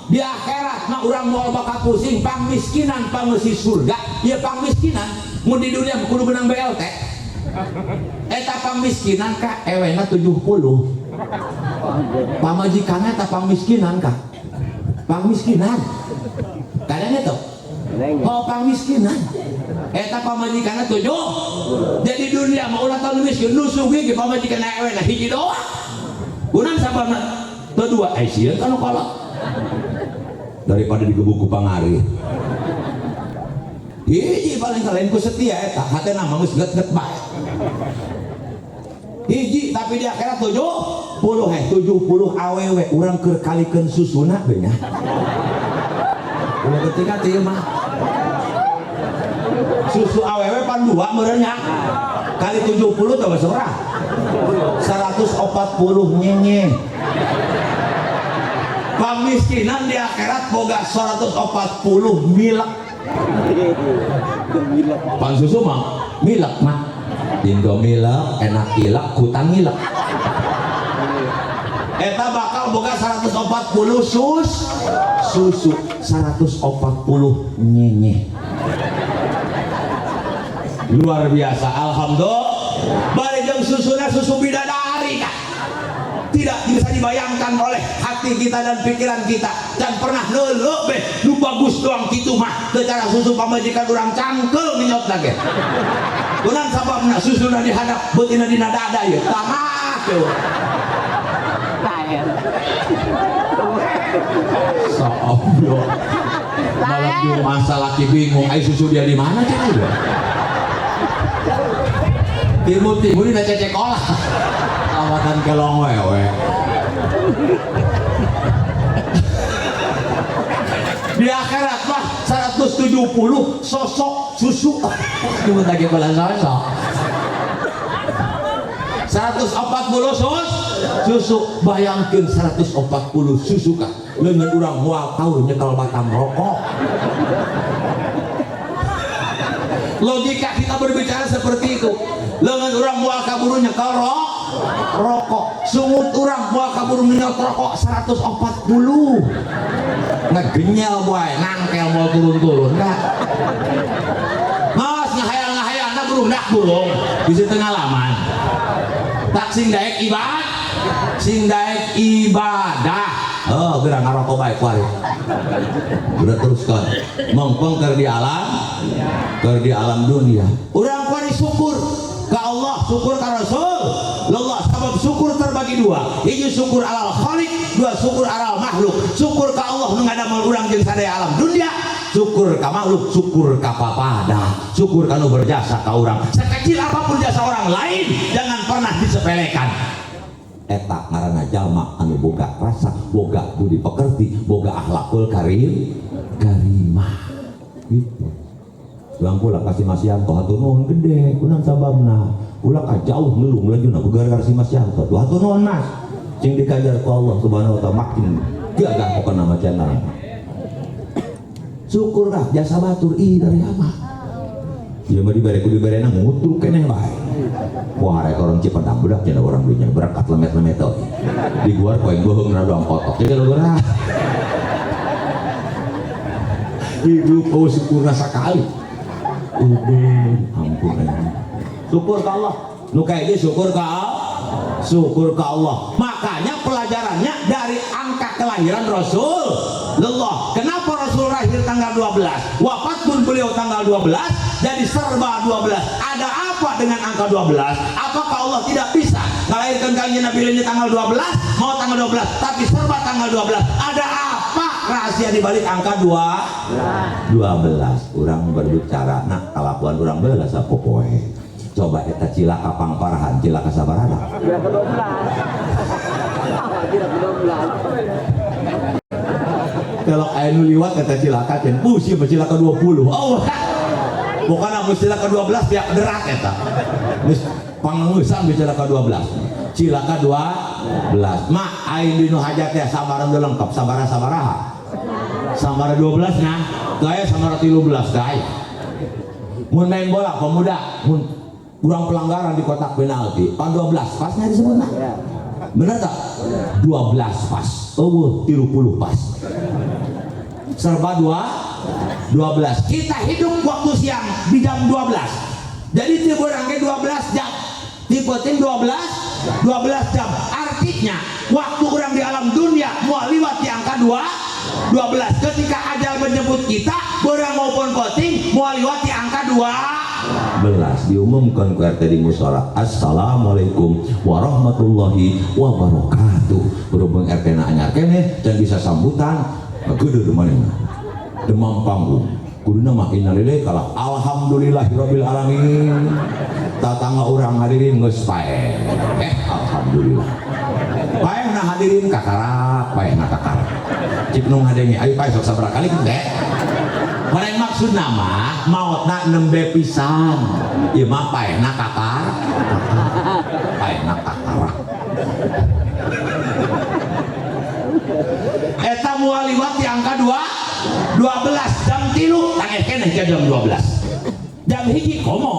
Di akhirat mah urang moal bakal pusing pangmiskinan pangeusi surga, ieu pangmiskinan mun di dunia kudu menang BLT. Eta pangmiskinan ka ewena 70. Pamajikanna eta pangmiskinan ka. Pangmiskinan. Kadang itu. Oh pangmiskinan. Eta pamajikanna 7. Jadi dunia mah ulah tahun miskin nu sugih ge pamajikanna ewena hiji doang. Kunaon sababna? Teu dua eh sieun kan kolot. Daripada digebuk ku pangari. Hiji paling kalian ku setia eta, hatena mah geus get-get bae. Hiji tapi di akhirat 70 70 awewe urang keur kalikeun susuna we nya. Ulah ketika teh mah. Susu awewe pan 2 meureun nya. Kali 70 teh sabaraha? 140 nyenye. Pamiskinan di akhirat boga 140 milek. Pan susu mah milek mah. Indo milek, enak ilek, kutang ilek. Eta bakal boga 140 susu 140 nyenye. Luar biasa, alhamdulillah. Bari jeung susuna susu bidadari kah? Tidak bisa dibayangkan oleh hati kita dan pikiran kita. Dan pernah neuleuh beh, nu bagus doang kitu mah. Teu cara susu pamajikan urang cangkeul ngenyot lagi. Kunaon sababna susuna dihadap beutina dina dada ieu. Tangah teu. Taher. Soobyo. Malam Jumat laki bingung, ai susu dia di mana cah ieu? Timur-timur dina cecek olah. Awatan kelong wewe. Di akhirat mah 170 sosok susu. Cuma lagi bola sosok. 140 susu. Bayangkeun 140 susu kah. Leungeun urang moal tahu nyekel batang rokok. Logika kita berbicara seperti itu. Leungeun urang moal kaburu nyekel rokok. Sungut urang moal kaburu nyekel rokok 140. Ngegenyel boy, nangkel moal turun-turun dah. Mas ngahayal-ngahayal na burung dak burung bisa pengalaman. Tak sing daek ibadah, sing daek ibadah. Oh, geura ngarokok bae kuari. Udah teruskan. Mongkong keur di alam, keur di alam dunia. Urang kuari syukur ka Allah, syukur ka Rasul. Allah sabab syukur terbagi dua. Hiji syukur alal khaliq, dua syukur alal makhluk. Syukur ka Allah nu ngadamel urang jeung sadaya alam dunia. Syukur ka makhluk, syukur ka papada, syukur ka nu berjasa ka urang. Sekecil apapun jasa orang lain, jangan pernah disepelekan. Eta ngaranna jalma anu boga rasa, boga budi pekerti, boga akhlakul karim, karimah. Gitu. Ulang pula kasih Mas Yanto hatur nuhun gede, kunaon sababna? Ulah ka jauh ngelung lajuna ku gara-gara si Mas Yanto. Tuh hatur nuhun Mas. Cing dikajar ku Allah Subhanahu wa taala makin gagah pokona nama channel. Syukur dah jasa batur ih dari ama. Ieu mah dibere ku diberena ngutuk keneh bae. Wah, rek orang Cipadang budak cenah orang dunya berkat lemet-lemet euy. Di guar poe beuheung na doang kotok. Jadi geura. Hidup kau syukurna sakali. Udah, ampun aja. Syukur ke Allah. Nu kayak dia syukur ke Allah. Syukur ke Allah. Makanya pelajarannya dari angka kelahiran Rasul Allah. Kenapa Rasul lahir tanggal 12? Wafat pun beliau tanggal 12, jadi serba 12. Ada apa dengan angka 12? Apakah Allah tidak bisa melahirkan kanjeng Nabi ini tanggal 12? Mau tanggal 12, tapi serba tanggal 12. Ada apa rahasia di balik angka 2? 12. Urang berbicara, nah kalakuan urang belas apa poe. Coba eta cilaka pangparahan, cilaka sabarana. Cilaka 12. Cilaka 12. Kalau aya nu liwat eta cilaka teh, pusing mah cilaka 20. Oh. Bukan aku cilaka 12 pihak derak eta. Geus pangeusan cilaka 12. Cilaka 12. Mak aing dinu hajat teh sabaran teu lengkap, sabara sabaraha. Sabara 12 nah, gaya sabara 13 gaya. Mun main bola pemuda, mun Kurang pelanggaran di kotak penalti. Pan 12 pasnya disebutna. Bener tak? 12 pas. Euweuh 30 pas. Serba dua 12. Kita hidup waktu siang di jam 12. Jadi ti beurang ge 12 jam. Ti peuting 12 12 jam. Artinya waktu orang di alam dunia mau liwat di angka 2 12. Ketika ajal menjemput kita, beurang maupun peuting mau liwat di angka 12. Diumumkan ku RT di musola, "Assalamualaikum warahmatullahi wabarakatuh." Berhubung RT na anyar keneh dan bisa sambutan gede manehna demam panggung, kuduna mah innalillahi kalah alhamdulillahirabbil alamin, tatangga urang hadirin geus paeh. Eh, alhamdulillah paehna hadirin kakarak, paehna kakarak. Cik nu ngadenge, "Ayo paeh sok sabaraha kali teh?" Barang maksud nama mautna nembe pisan ieu mah paehna kakar, paehna kakarak. Eta moal liwat di angka 2 12. Jam 3 tangeh keneh ke jam 12, jam 1 komo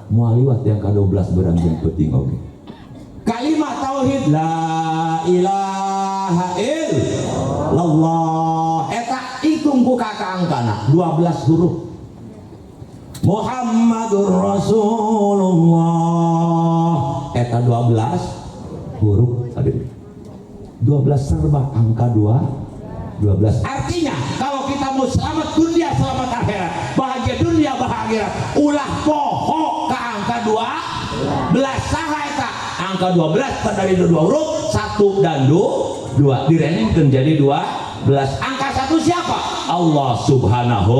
moal liwat di angka 12 beurang jeung peuting oge. Kalimat tauhid la ilaha illallah eta hitung ku kakak angkana 12 huruf. Muhammadur Rasulullah eta 12 huruf hadirin, 12 serba angka 2 12. Artinya kalau kita mau selamat dunia, selamat akhirat, bahagia dunia, bahagia akhirat, ulah poho ke angka 12. Saha eta angka 12? Terdiri dari dua huruf, 1 dan 2, direnengkeun jadi 12. Angka 1 siapa? Allah Subhanahu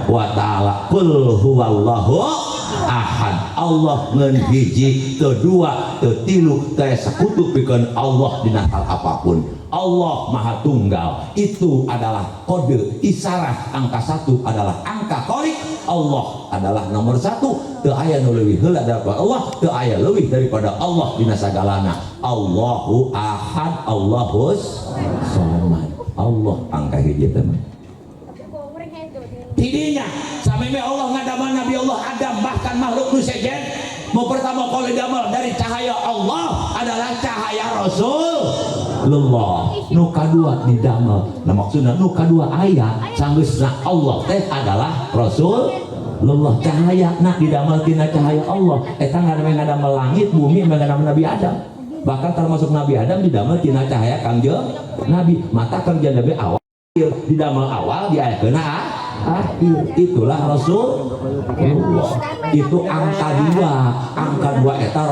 wa taala. Qul huwallahu ahad. Allah ngan hiji, teu dua, teu tilu, teu sekutu pikeun Allah dina hal apapun. Allah Maha Tunggal. Itu adalah kode isyarat angka 1 adalah angka kholik. Allah adalah nomor 1. Teu aya nu leuwih heula daripada Allah, teu aya leuwih daripada Allah dina sagalana. Allahu ahad, Allahus somad. Allah angka hiji teh mah. Tidinya sampai Allah ngadamal Nabi Allah Adam, bahkan makhluk nu sejen mau pertama kali damel dari cahaya Allah adalah cahaya Rasulullah. Nu kadua didamel, nah maksudna nu kadua aya sanggeusna Allah teh adalah Rasulullah, cahaya nah didamel tina cahaya Allah eta ngadamel langit bumi, ngadamel Nabi Adam, bahkan termasuk Nabi Adam didamel tina cahaya Kangjeng Nabi. Mata Kangjeng Nabi awal didamel awal diayakeun akhir, itulah Rasulullah. Itu angka 2, angka 2 eta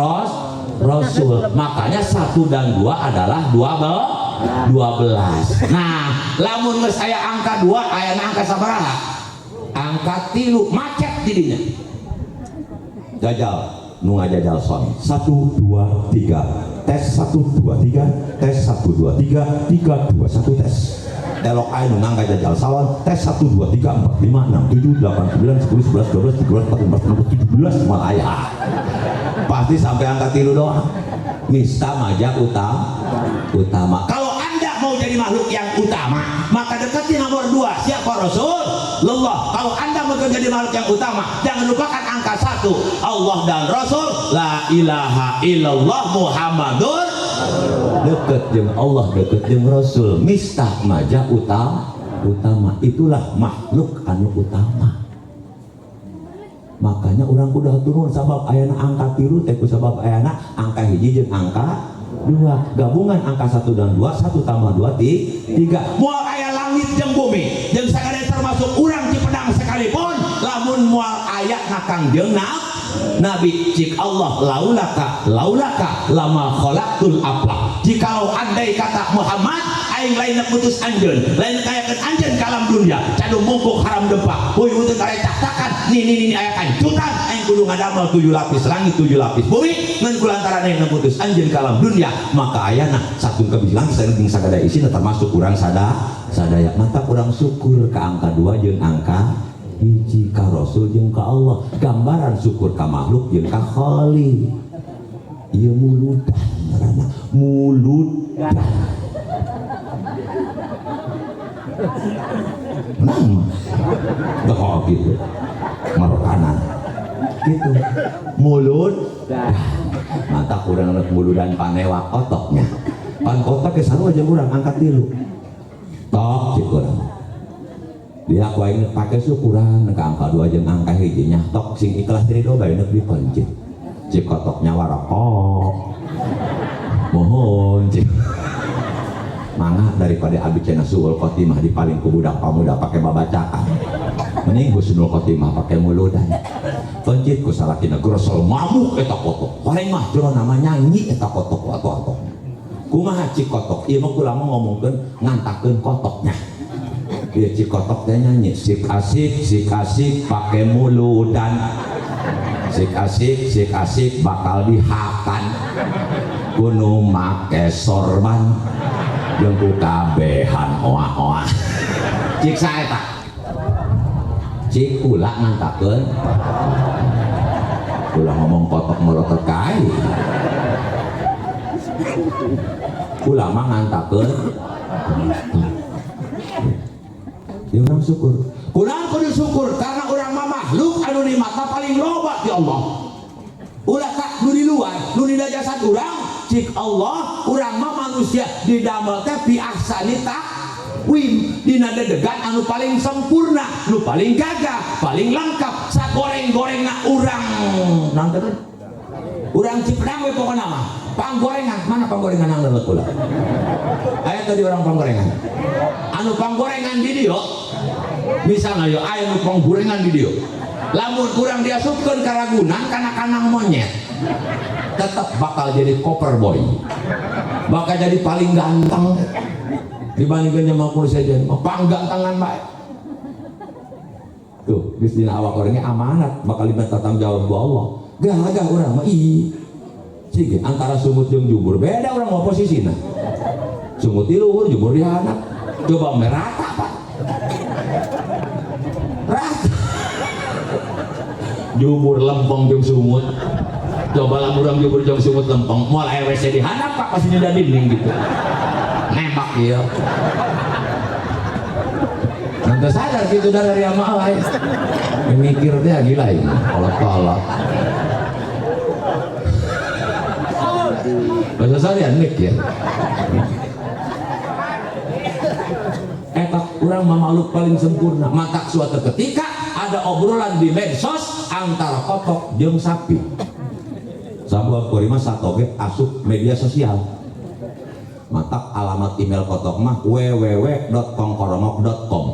Rasul. Makanya 1 dan 2 adalah 12. Nah, lamun geus aya angka 2, aya angka sabaraha? Angka 3 macet didinya. Jajal nu ngajajal son 1 2 3 tes 1 2 3 tes 1 2 3 3 2 1 tes. Elok aja nu ngangga jajal salon tes 1 2 3 4 5 6 7 8 9 10 11 12 13 14 15 17 mal aya pasti sampai angka 3 doang. Mista maja utama. Kalau anda mau jadi makhluk yang utama, maka dekati nomor 2. Siapa? Rasulullah. Kalau anda mau jadi makhluk yang utama, jangan lupakan angka 1, Allah dan Rasul. La ilaha illallah Muhammadur. Deket jeung Allah, deket jeung Rasul, mistah maja utama. Itulah makhluk anu utama. Makanya orang kudu turun sabab ayana angka 3 teh ku sabab ayana angka 1 jeung angka 2, gabungan angka 1 dan 2, 1 tambah 2 3. Moal aya langit jeung bumi jeung sagala termasuk urang Cipedang sekalipun lamun moal aya na Kangjeng Nabi. Cik Allah, laulaka laulaka lama khalaqtul aflak. Jikalau andai kata Muhammad aing lain putus anjeun, lain kayakeun anjeun ka alam dunia, cadu mungkuk haram dempak huy teu caktakan ni ni ni aya kancutan aing kudu ngadamel 7 lapis langit, 7 lapis bumi, ngan kulantaran aing putus anjeun ka alam dunia maka ayana satu kebiji langit jeung sagala isina termasuk urang sadaya. Mantap urang syukur ka angka 2 jeung angka 1, ka Rasul jeung ka Allah, gambaran syukur ka makhluk jeung ka Khalik. Ieu muludan ngaranna, muludan menang mah gitu marakanan. Gitu. Mulut. Mata kurang rek muludan panewa kotoknya. Pan kotok ge sarua jeung urang angkat tilu. Tok cik urang. Dia ku aing pake syukuran ka angka 2 jeung angka hiji nya tok sing ikhlas ridho bae neuk dipencit. Cik kotoknya warokok. Mohon cik. Mangga daripada abi cenah suul khotimah dipaling ku budak pamuda pake babacaan. Mending husnul khotimah pake muludan. Pencit ku salakina grosol mabuk eta kotok. Horeng mah jero nama nyanyi eta kotok atuh-atuh. Kumaha cik kotok? Ieu mah kula mah ngomongkeun ngantakeun kotoknya. Ieu cik kotok teh nyanyi sik asik sik asik pake muludan. Sik asik sik asik bakal dihakan. Kuno make sorban jeung ku kabehan oah-oah. Cik saeta. Cik kula ngantakeun. Kula ngomong kotok melotot ka aing. Kula mah ngantakeun. Ya urang syukur. Kurang kudu syukur karena urang mah makhluk anu di mata paling loba di Allah. Ulah ka nu di luar, nu di jasad urang, cik Allah, urang mah manusia didamel teh fi ahsani taqwim, dina dedegan anu paling sempurna, nu paling gagah, paling lengkap, sagoreng-gorengna urang. Naon teh? Urang Cipedang we pokona mah. Panggorengan, mana panggorengan nang leuleut kula? Aya tadi orang panggorengan. Anu panggorengan di dieu, misalnya yo aya nu panggorengan di dieu. Lamun kurang diasupkeun ka Ragunan kana kandang monyet, tetap bakal jadi koper boy. Bakal jadi paling ganteng dibandingkan sama kursi sejen. Panggantengan bae. Tuh, geus dina awak orangnya amanat bakal diminta tanggung jawab ku Allah. Gagah urang mah ih. Cik, antara sungut jeung jubur beda urang mah posisina. Sungut di luhur, jubur di handap. Coba merata, Pak. Rata. Jubur lempeng jeung sungut. Coba lamun urang jubur jeung sungut lempeng, moal aya WC di handap, Pak, pasti nyunda dinding gitu. Nembak ieu. Nanti sadar gitu dari ama lain. Mikir dia gila ini, kolot-kolot. Bahasa saya nik ya. Eta urang mah makhluk paling sempurna. Matak suatu ketika ada obrolan di medsos antara kotok jeung sapi. Sabuah kuring mah satoge asup media sosial. Matak alamat email kotok mah www.kongkorongok.com.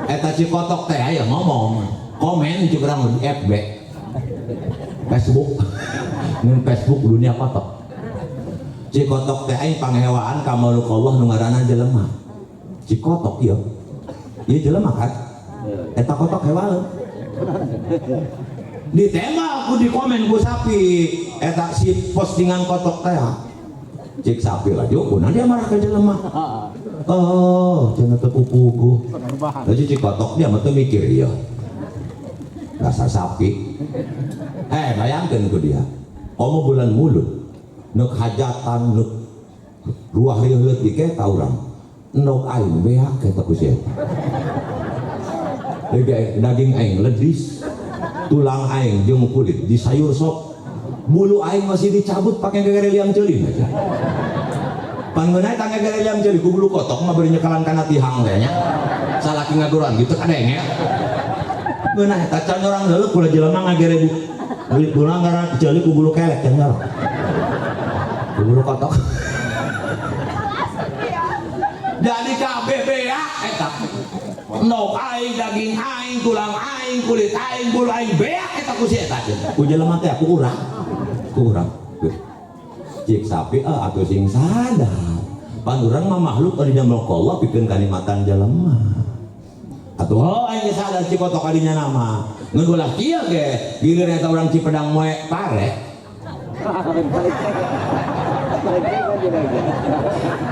Eta si kotok teh aya ngomong, komen cik urang di FB, Facebook. Ngun Facebook dunia kotok. Si kotok teh aing pangewaan ka makhluk Allah nu ngaranna jelema. Si kotok ieu. Ieu jelema kan? Eta kotok hewaeun. Ditembak ku di komen ku sapi eta si postingan kotok teh. Cik sapi lah jo, kunaon dia marah ka jelema. Oh, cenah teu pupuguh. Jadi cik kotok dia mah teu mikir ieu. Dasar sapi. Bayangkeun ku dia. Komo bulan mulut, neuk hajatan, neuk ruah rieuh leutik eta urang. Endog aing beak eta ku sia. Daging aing ledis, tulang aing jeung kulit di sayur sop. Bulu aing masih dicabut pakai gegere liang ceuli aja. Pangeunah tangga gegere liang ceuli ku bulu kotok mah bari nyekalan kana tihang teh nya. Salaki ngaguran gitu kadenge. Ngeunah eta can orang leuleuk kula jelema ngagere bu. Bulu ngaran ceuli ku bulu kelek can nyorok. Ku bulu kotok. Jadi kabeh beak eta. Endog aing, daging aing, tulang aing, kulit aing, bulu aing beak eta ku si eta. Ku jelema teh ku urang. Ku urang. Cik sapi atuh sing sadar. Pan urang mah makhluk anu didamel ku Allah pikeun kanikmatan jelema. Atuh heuh aing geus sadar cik kotok adinya nama. Ngan ulah kieu ge, gilir eta urang Cipedang moe pare.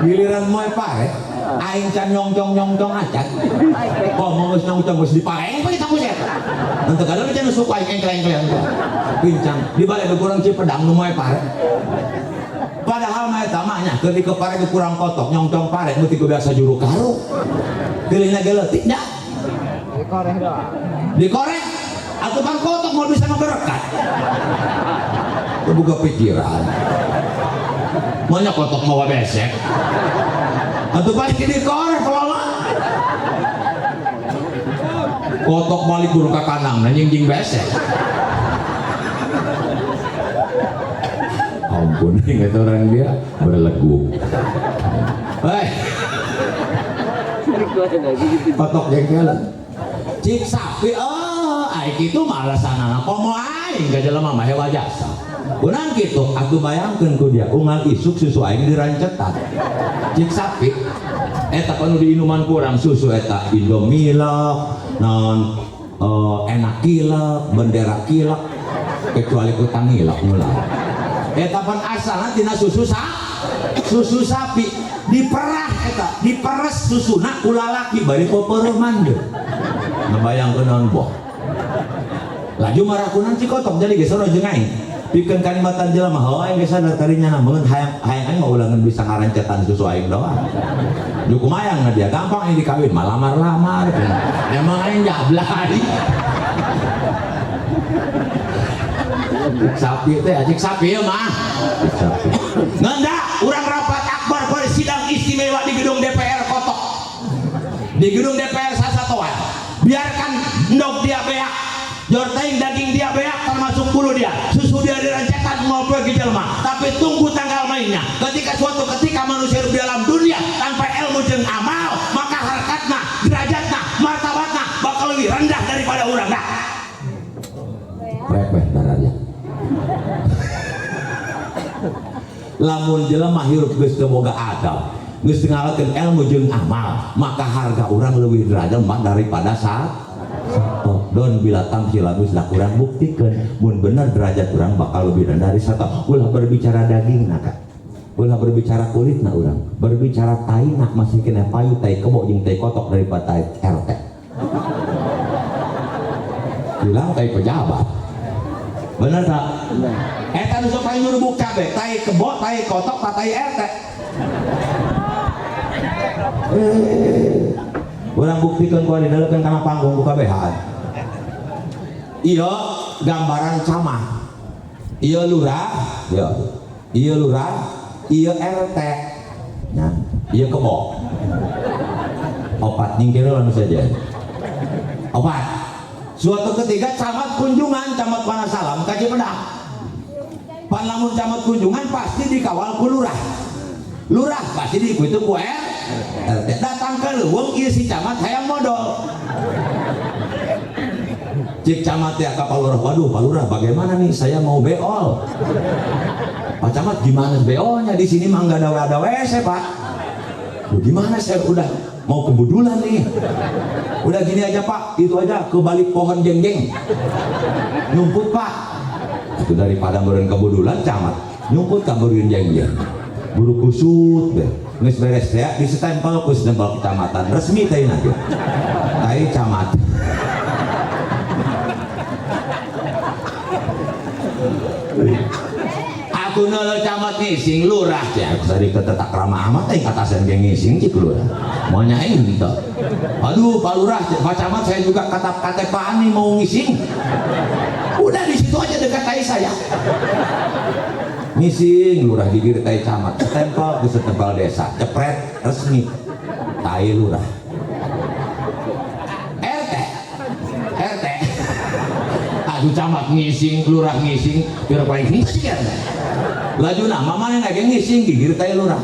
Giliran moe pare, aing can nyongcong-nyongcong acan. Komo geus nyongcong geus dipareng we ka buset. Henteu kadang can suku aing engkleng-engkleng. Pincang di balik urang Cipedang nu moe pare. Padahal mah eta mah nya keur dikepare ku kurang kotok nyongcong pare nu ti biasa juru karu. Pilihna ge leutik nya. Dikoreh doang. Dikoreh. Atuh Atuh kan kotok mau bisa ngeberkat. Buka pikiran. Maunya kotok mau besek. Atuh balik di korek kalau kotok balik buru ka kandang nyingjing besek. Ampun, ingat orang dia berlegu. Hei. Kotok jengkelan. Cik sapi, oh, aing kitu mah alasanana komo aing ka jelema mah hewa jasa. Kunang kitu, atuh bayangkeun ku dia unggal isuk susu aing dirancetan. Cik sapi, eta panu diinuman kurang susu eta Indomilk, non enak kilek, bendera kilek, kecuali ku tangilek mulai. Eta pan asalna tina susu susu sapi diperah eta, diperes susuna ku lalaki bari popeureman deui. Ngebayangkeun naon boh. Laju marakunan cikotok jadi geus soro jeung aing. Pikeun kalimatan jelema heuh aing geus sadar tadinya na meun hayang hayang aing mah ulangan bisa ngarancetan susu aing doang. Ju kumayang na dia gampang aing dikawin mah lamar-lamar. Emang aing jablay. Sapi teh cik sapi ya mah. Cik sapi. Ngeunda urang rapat akbar pada sidang istimewa di gedung DPR Kotok. Di gedung DPR Sasatoan. Biarkan endog dia beak. Jortain daging dia beak termasuk bulu dia. Susu dia dirancetan ngobrol ke jelema. Tapi tunggu tanggal mainnya. Ketika suatu ketika manusia hidup di alam dunia tanpa ilmu jeung amal, maka harkatna, derajatna, martabatna bakal lebih rendah daripada urang dah. Repeh darahnya. Lamun jelema hirup geus teu boga adab, geus teu ngalakeun ilmu jeung amal, maka harga urang leuwih derajat mah daripada saat sato. Don bila tamsil geus lah kurang buktikeun mun bener derajat urang bakal lebih rendah dari sato. Ulah berbicara daging na ka. Ulah berbicara kulit na urang, berbicara tai na masih kena payu tai kebo jeung tai kotok daripada tai RT. Bilang tai pejabat. Bener tak? Eta nu sok paling nyuruh kabeh, tai kebo, tai kotok, tai RT. Urang buktikeun ku didelekeun kana panggung ku kabehan. Ieu gambaran camat. Ieu lurah, ieu. Ieu lurah, ieu RT. Nah, ieu kebo. Opat nyingkir langsung saja. Opat. Suatu ketika camat kunjungan, camat Wanasalam ka Cipedak. Pan lamun camat kunjungan pasti dikawal ku lurah. Lurah pasti diikuti ku RT. Datang ke leuweung ieu si camat hayang modol. Cik camat ya ka Pak Lurah, waduh Pak Lurah bagaimana nih saya mau beol. Pak Camat gimana beolnya di sini mah nggak ada WC Pak. Loh, gimana saya udah mau kebudulan nih. Udah gini aja Pak, itu aja ke balik pohon jeng-jeng. Nyumput Pak. Itu daripada meureun kebudulan camat nyumput ka beureun jeng-jeng. Buru kusut deh. Geus beres ya, disestempel ku stempel kecamatan resmi teh na ge. Tai camat. Aku neuleuh camat ngising lurah ya, tadi ketetak ramah amat teh katasan ge ngising cik lurah. Mau nyaing henteu. Aduh Pak Lurah, Pak Camat saya juga kata katepaan nih mau ngising. Udah di situ aja dekat tai saya. Ngising lurah gigir tai camat, stempel ke stempel desa, cepret resmi tai lurah. RT RT. Aduh camat ngising, lurah ngising, biar paling ngising ya. Laju nah, mamanya nggak ngising gigir tai lurah.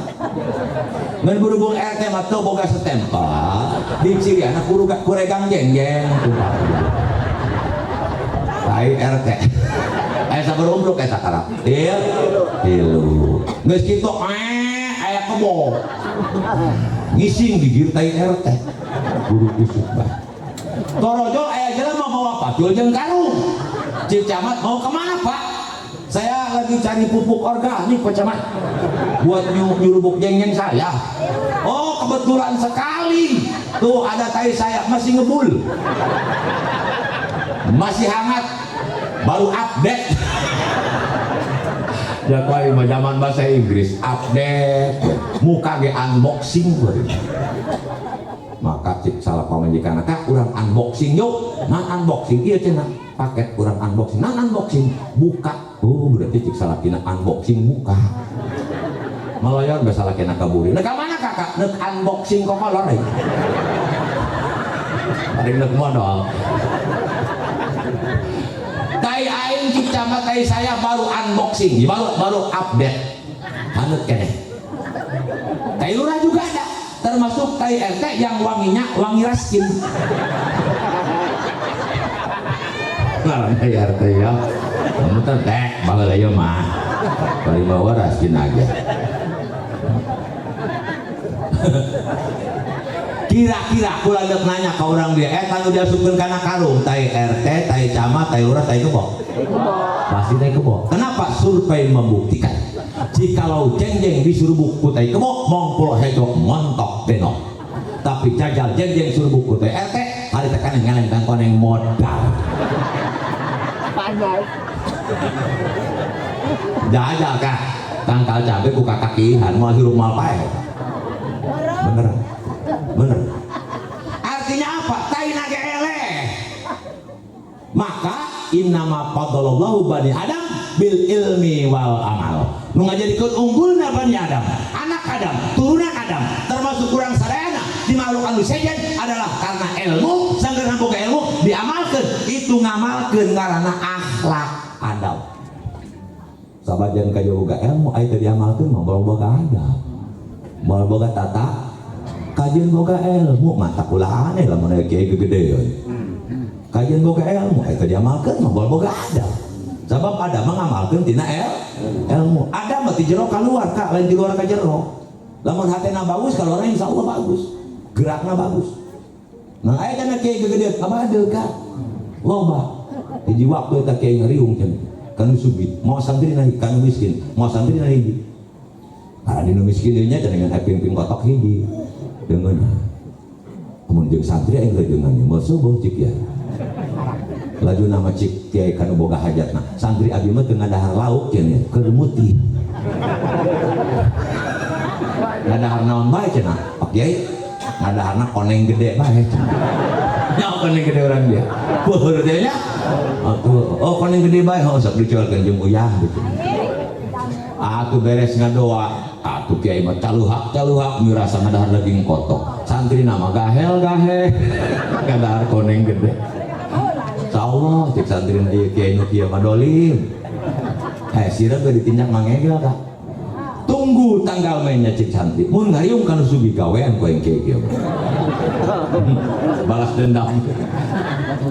Ngan berhubung RT mah teu boga stempel, di ciriana kuregang jeng-jeng. Tai RT. Aya sabar umruk eta karap. Tilu. Geus kitu aya kebo. Ngising gigir tai RT. Buru kusut bah. Torojol aya jelema mawa pacul jeung karung. Cik camat mau kemana Pak? Saya lagi cari pupuk organik Pak Camat buat nyurubuk jeng-jeng saya. Oh kebetulan sekali tuh ada tai saya masih ngebul, masih hangat, baru update. Jakwai mah zaman bahasa Inggris update, muka ge unboxing beureum. Maka cik salah pamajikan kak urang unboxing yuk, nah unboxing ieu cenah. Paket kurang unboxing. Nah, unboxing buka. Oh, berarti cik salakina unboxing buka. Meloyor be salakina kaburi. Nek ka mana kakak? Nek unboxing kokolor euy. Paling nek modal. Tai aing cik camat tai saya baru unboxing, baru update. Haneut keneh. Tai lurah juga ada, termasuk tai RT yang wanginya wangi raskin. Ngaran tai RT ya. Kamu teh teh baheula ieu mah. Bari bawa raskin aja. Kira-kira kula deuk nanya ka urang dia, eta nu diasupkeun kana karung tai RT, tai camat, tai lurah, tai kebo. Pasti tai kebo. Kenapa? Survei membuktikan jikalau jengjeng disuruh ku tai kebo mongpol hejo montok denok. Tapi jajal jengjeng suruh ku tai RT, hari tekan ngeleng kang koneng modal. Panas. Jajal kah tangkal cabe ku kakakihan moal hirup moal paeh. Bener. Bener. Artinya apa? Tai nage eleh. Maka innama fadlallahu bani Adam bil ilmi wal amal. Nu ngajadikeun unggulna bani Adam, anak Adam, turunan Adam, termasuk kurang sadayana di makhluk anu sejen adalah karena ilmu, sanggeus boga ilmu diamalkeun, itu ngamalkeun ngaranna akhlak adab. Sabajan ka boga ilmu aya teu diamalkeun mah moal boga adab. Moal boga tata kajian boga ilmu mata ulah aneh lamun aya kiai gegedeun. Kajian boga ilmu aya teu diamalkeun mah moal boga adab. Sabab adab mah ngamalkeun tina ilmu. Adab mah ti jero kaluar ka lain ti luar ka jero. Lamun hatena bagus kaluarna insyaallah bagus. Gerakna bagus. Nah aya kana kiai gegedeun abade ka. Loba. Hiji waktu eta kiai ngariung cenah. Kanu sugih, mau santri nahi kanu miskin, mau santri nahi hiji. Karena dinu miskin dieu nya dengan ping-ping kotok hiji. Dengan amun jeung santri aing rejengan moal subuh cik ya. Laju nama cik kiai kanu boga hajatna. Santri abi mah teu ngadahar lauk cenah keur mutih. Ngadahar naon bae cenah? Pak Kiai ngadaharna koneng gede bae cenah. Nya koneng gede urang dia. Peuheur teh nya. Atuh, oh koneng gede bae heuh sok dicualkeun jeung uyah gitu. Atuh beres ngadoa, atuh kiai mah caluhak-caluhak mirasa ngadahar daging kotok. Santri nama gahel-gahel ngadahar koneng gede. Insyaallah cek santri na ieu kiai nu kieu mah dolim. Heh sirah ge ditinjak mangegel ka. Tunggu tanggal mainnya cek santri. Mun ngariung kana sugih gawean ku aing kiai kieu. Balas dendam.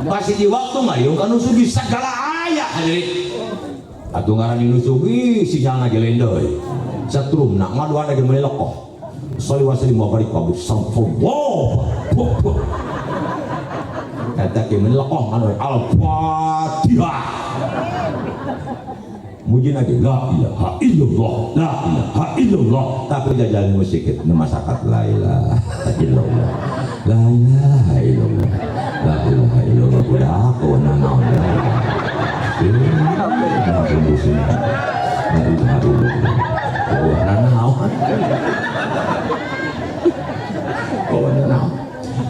Pasti di waktu ngariung kana sugih sagala aya hadirin. Atuh ngaran nu sugih sinyalna ge lain deui. Satrumna ngaduana ge meuli lekoh. Sholli wa sallim wa barik wa sallallahu. Eta ge meuli lekoh anu Al-Fatihah. Mujina ge la ilaha illallah, la ilaha illallah. Tapi jajan musik nu masyarakat la ilaha illallah. La ilaha illallah. La ilaha illallah budak kawanana naon. La ilaha illallah. Kawanana naon. Kawanana naon.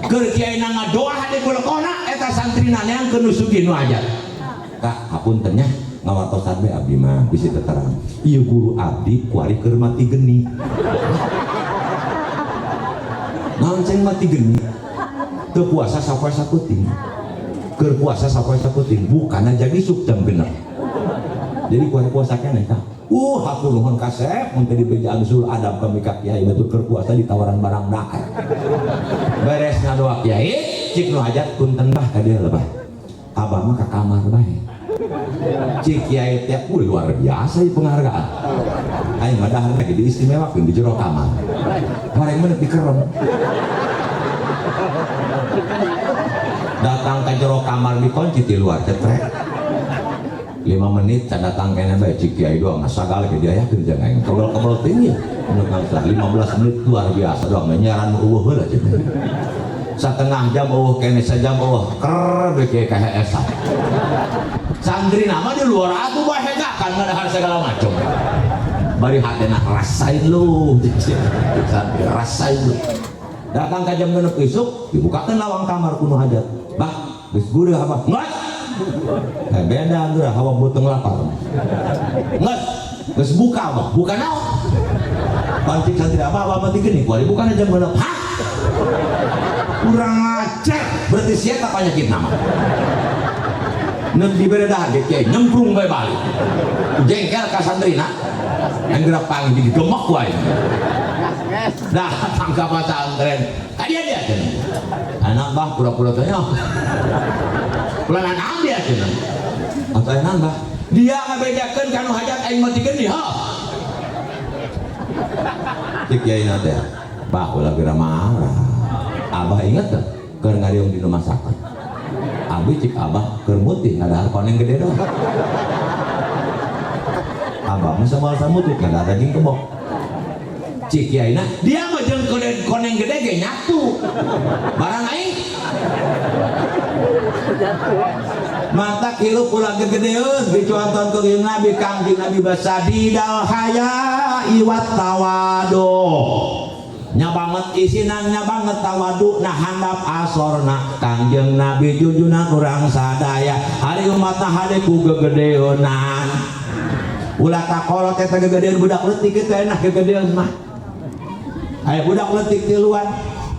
Keur kiai na ngadoa hade kulekona eta santrina neangkeun nu sugih nu hajat. Kak, hapunten nya ngawartosan we abdi mah bisi teterang. Ieu guru abdi kuari keur mati geni. Naon ceng mati geni? Teu puasa sapoe sakuting. Keur puasa sapoe sakuting bukan jadi isuk jam 6. Jadi kuari puasa keneh tah. Hatur nuhun kasep mun teu dibejaan usul adab kami ka kiai batur keur puasa ditawaran barang dahar. Beres ngadoa kiai, cik nu hajat punten bah ka dieu bah. Abah mah ka kamar bae. Cik kiai teh luar biasa ieu penghargaan. Aing mah dahar ge diistimewakeun di jero kamar. Bareng mah dikerem. Datang ke jero kamar dikunci di luar cetrek. 5 menit can datang kene bae cik kiai doang sagala ge diayakeun jeung aing. Kebel-kebel tinggi. Nu kangsa 15 menit luar biasa doang nyaran eueuh heula cenah. Setengah jam eueuh kene sajam eueuh ker we kiai kaheesan. Santri nama di luar atuh bae hegakan ngadahar segala macam. Bari hatena rasain lu. Santri rasain lu. Datang ka jam 6 isuk dibukakeun lawang kamar kuno hajat. Bah, geus gureuh apa? Nggak. Eh, beda geura hawa beuteung lapar. Geus, geus buka mah, buka naon? Pancing santri abah, abah mati gini, kuari bukan jam 6. Hah? Kurang ajar, berarti siapa penyakit nama? Nek dibere dahar ge kiai nyemplung bae balik. Jengkel ka santrina. Yang gerak panggil jadi gemek wae. Datang ke pesantren. Ka dia dia cenah. Anak bah pura-pura teh. Ulah naon dia cenah. Atau enak bah. Dia ngabejakeun ka nu hajat aing mah tikeun ha. Cik kiai na teh. Bah ulah geura marah. Abah inget teh keur ngariung dina masakan. Abi cik abah keur mutih ngadahar koneng gede doang. Abah mah samoal samutih ngadahar daging kebok. Cik kiai na dia mah jeung koneng gede ge nyatu. Barang aing mata hirup ulah gegedeun dicuanton ku Nabi Kangjeng Nabi basadidal haya iwat tawadu. Nya banget isinan nya banget tawadu nah handap asorna Kangjeng Nabi junjunan urang sadaya hari umatna hade ku gegedeunnan. Ulah takolot eta gegedeun budak leutik kitu enak gegedeun mah. Aya budak leutik tiluan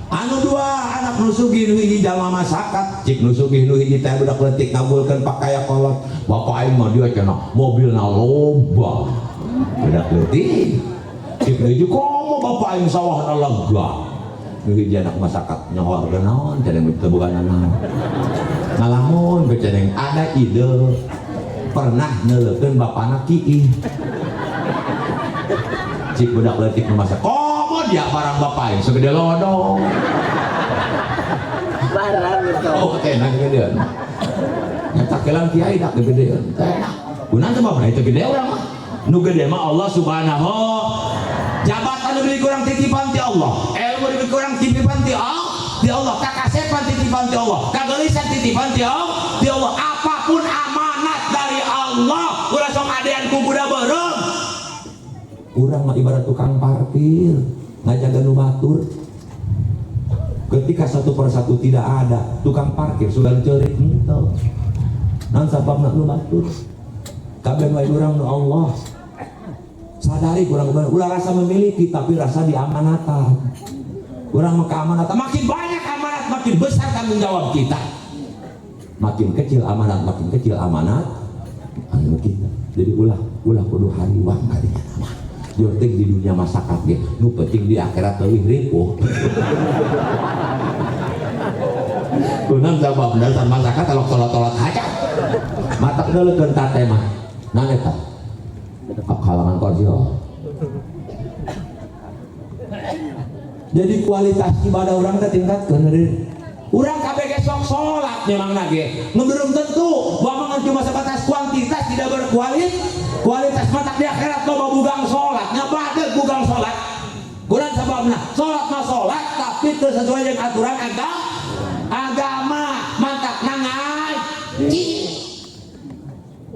anu dua anak nu sugih nu hiji jalma masakat cik nu sugih nu hiji teh budak leutik ngabulkeun pakaya kolot bapak aing mah dia cenah mobilna loba budak leutik cik nu hiji komo bapak aing sawahna lega nu hiji anak masakat nyohor naon cenah teu boga naon ngalamun ge cenah ada ide pernah neuleukeun bapana kiih cik budak leutik nu masak komo dia barang bapak aing segede lodong Barang gitu. Oh, tenang gedean. Nyata kelang kiai dak gedean. Tenang. Kunaon teh bapak itu gede urang mah. Nu gede mah Allah Subhanahu. Jabatan diberi kurang titipan ti Allah. Ilmu diberi kurang titipan ti Allah. Ti Allah. Kakasepan titipan ti Allah. Kagelisan titipan ti Allah. Ti Allah. Apapun amanat dari Allah, ulah sok adean ku budak beureum. Urang mah ibarat tukang parkir, ngajaga nu batur. Ketika satu persatu tidak ada, tukang parkir sudah ceurik henteu. Naon sababna nu batur? Kabeh wae urang nu Allah. Sadari kurang ulah rasa memiliki tapi rasa diamanatan. Urang mah keamanatan, makin banyak amanat makin besar tanggung jawab kita. Makin kecil amanat makin kecil amanat anu kita. Jadi ulah ulah kudu hariwang kadinya mah. Penting di dunia masyarakat ge, nu penting di akhirat leuwih ripuh. Kunaon sabab dasar masyarakat kalau tolot-tolot aja. Matak deuleukeun tate mah. Naon eta? Kalangan kursi. Jadi kualitas ibadah urang teh tingkatkeun heureun. Urang kabeh ge sok salat memangna ge. Nu belum tentu bahwa cuma sebatas kuantitas tidak berkualitas. Kualitas matak di akhirat loba bugang salat, nyabadeg bugang salat. Kurang sababna salat mah salat tapi teu sesuai dengan aturan agama. Mantak ngaji.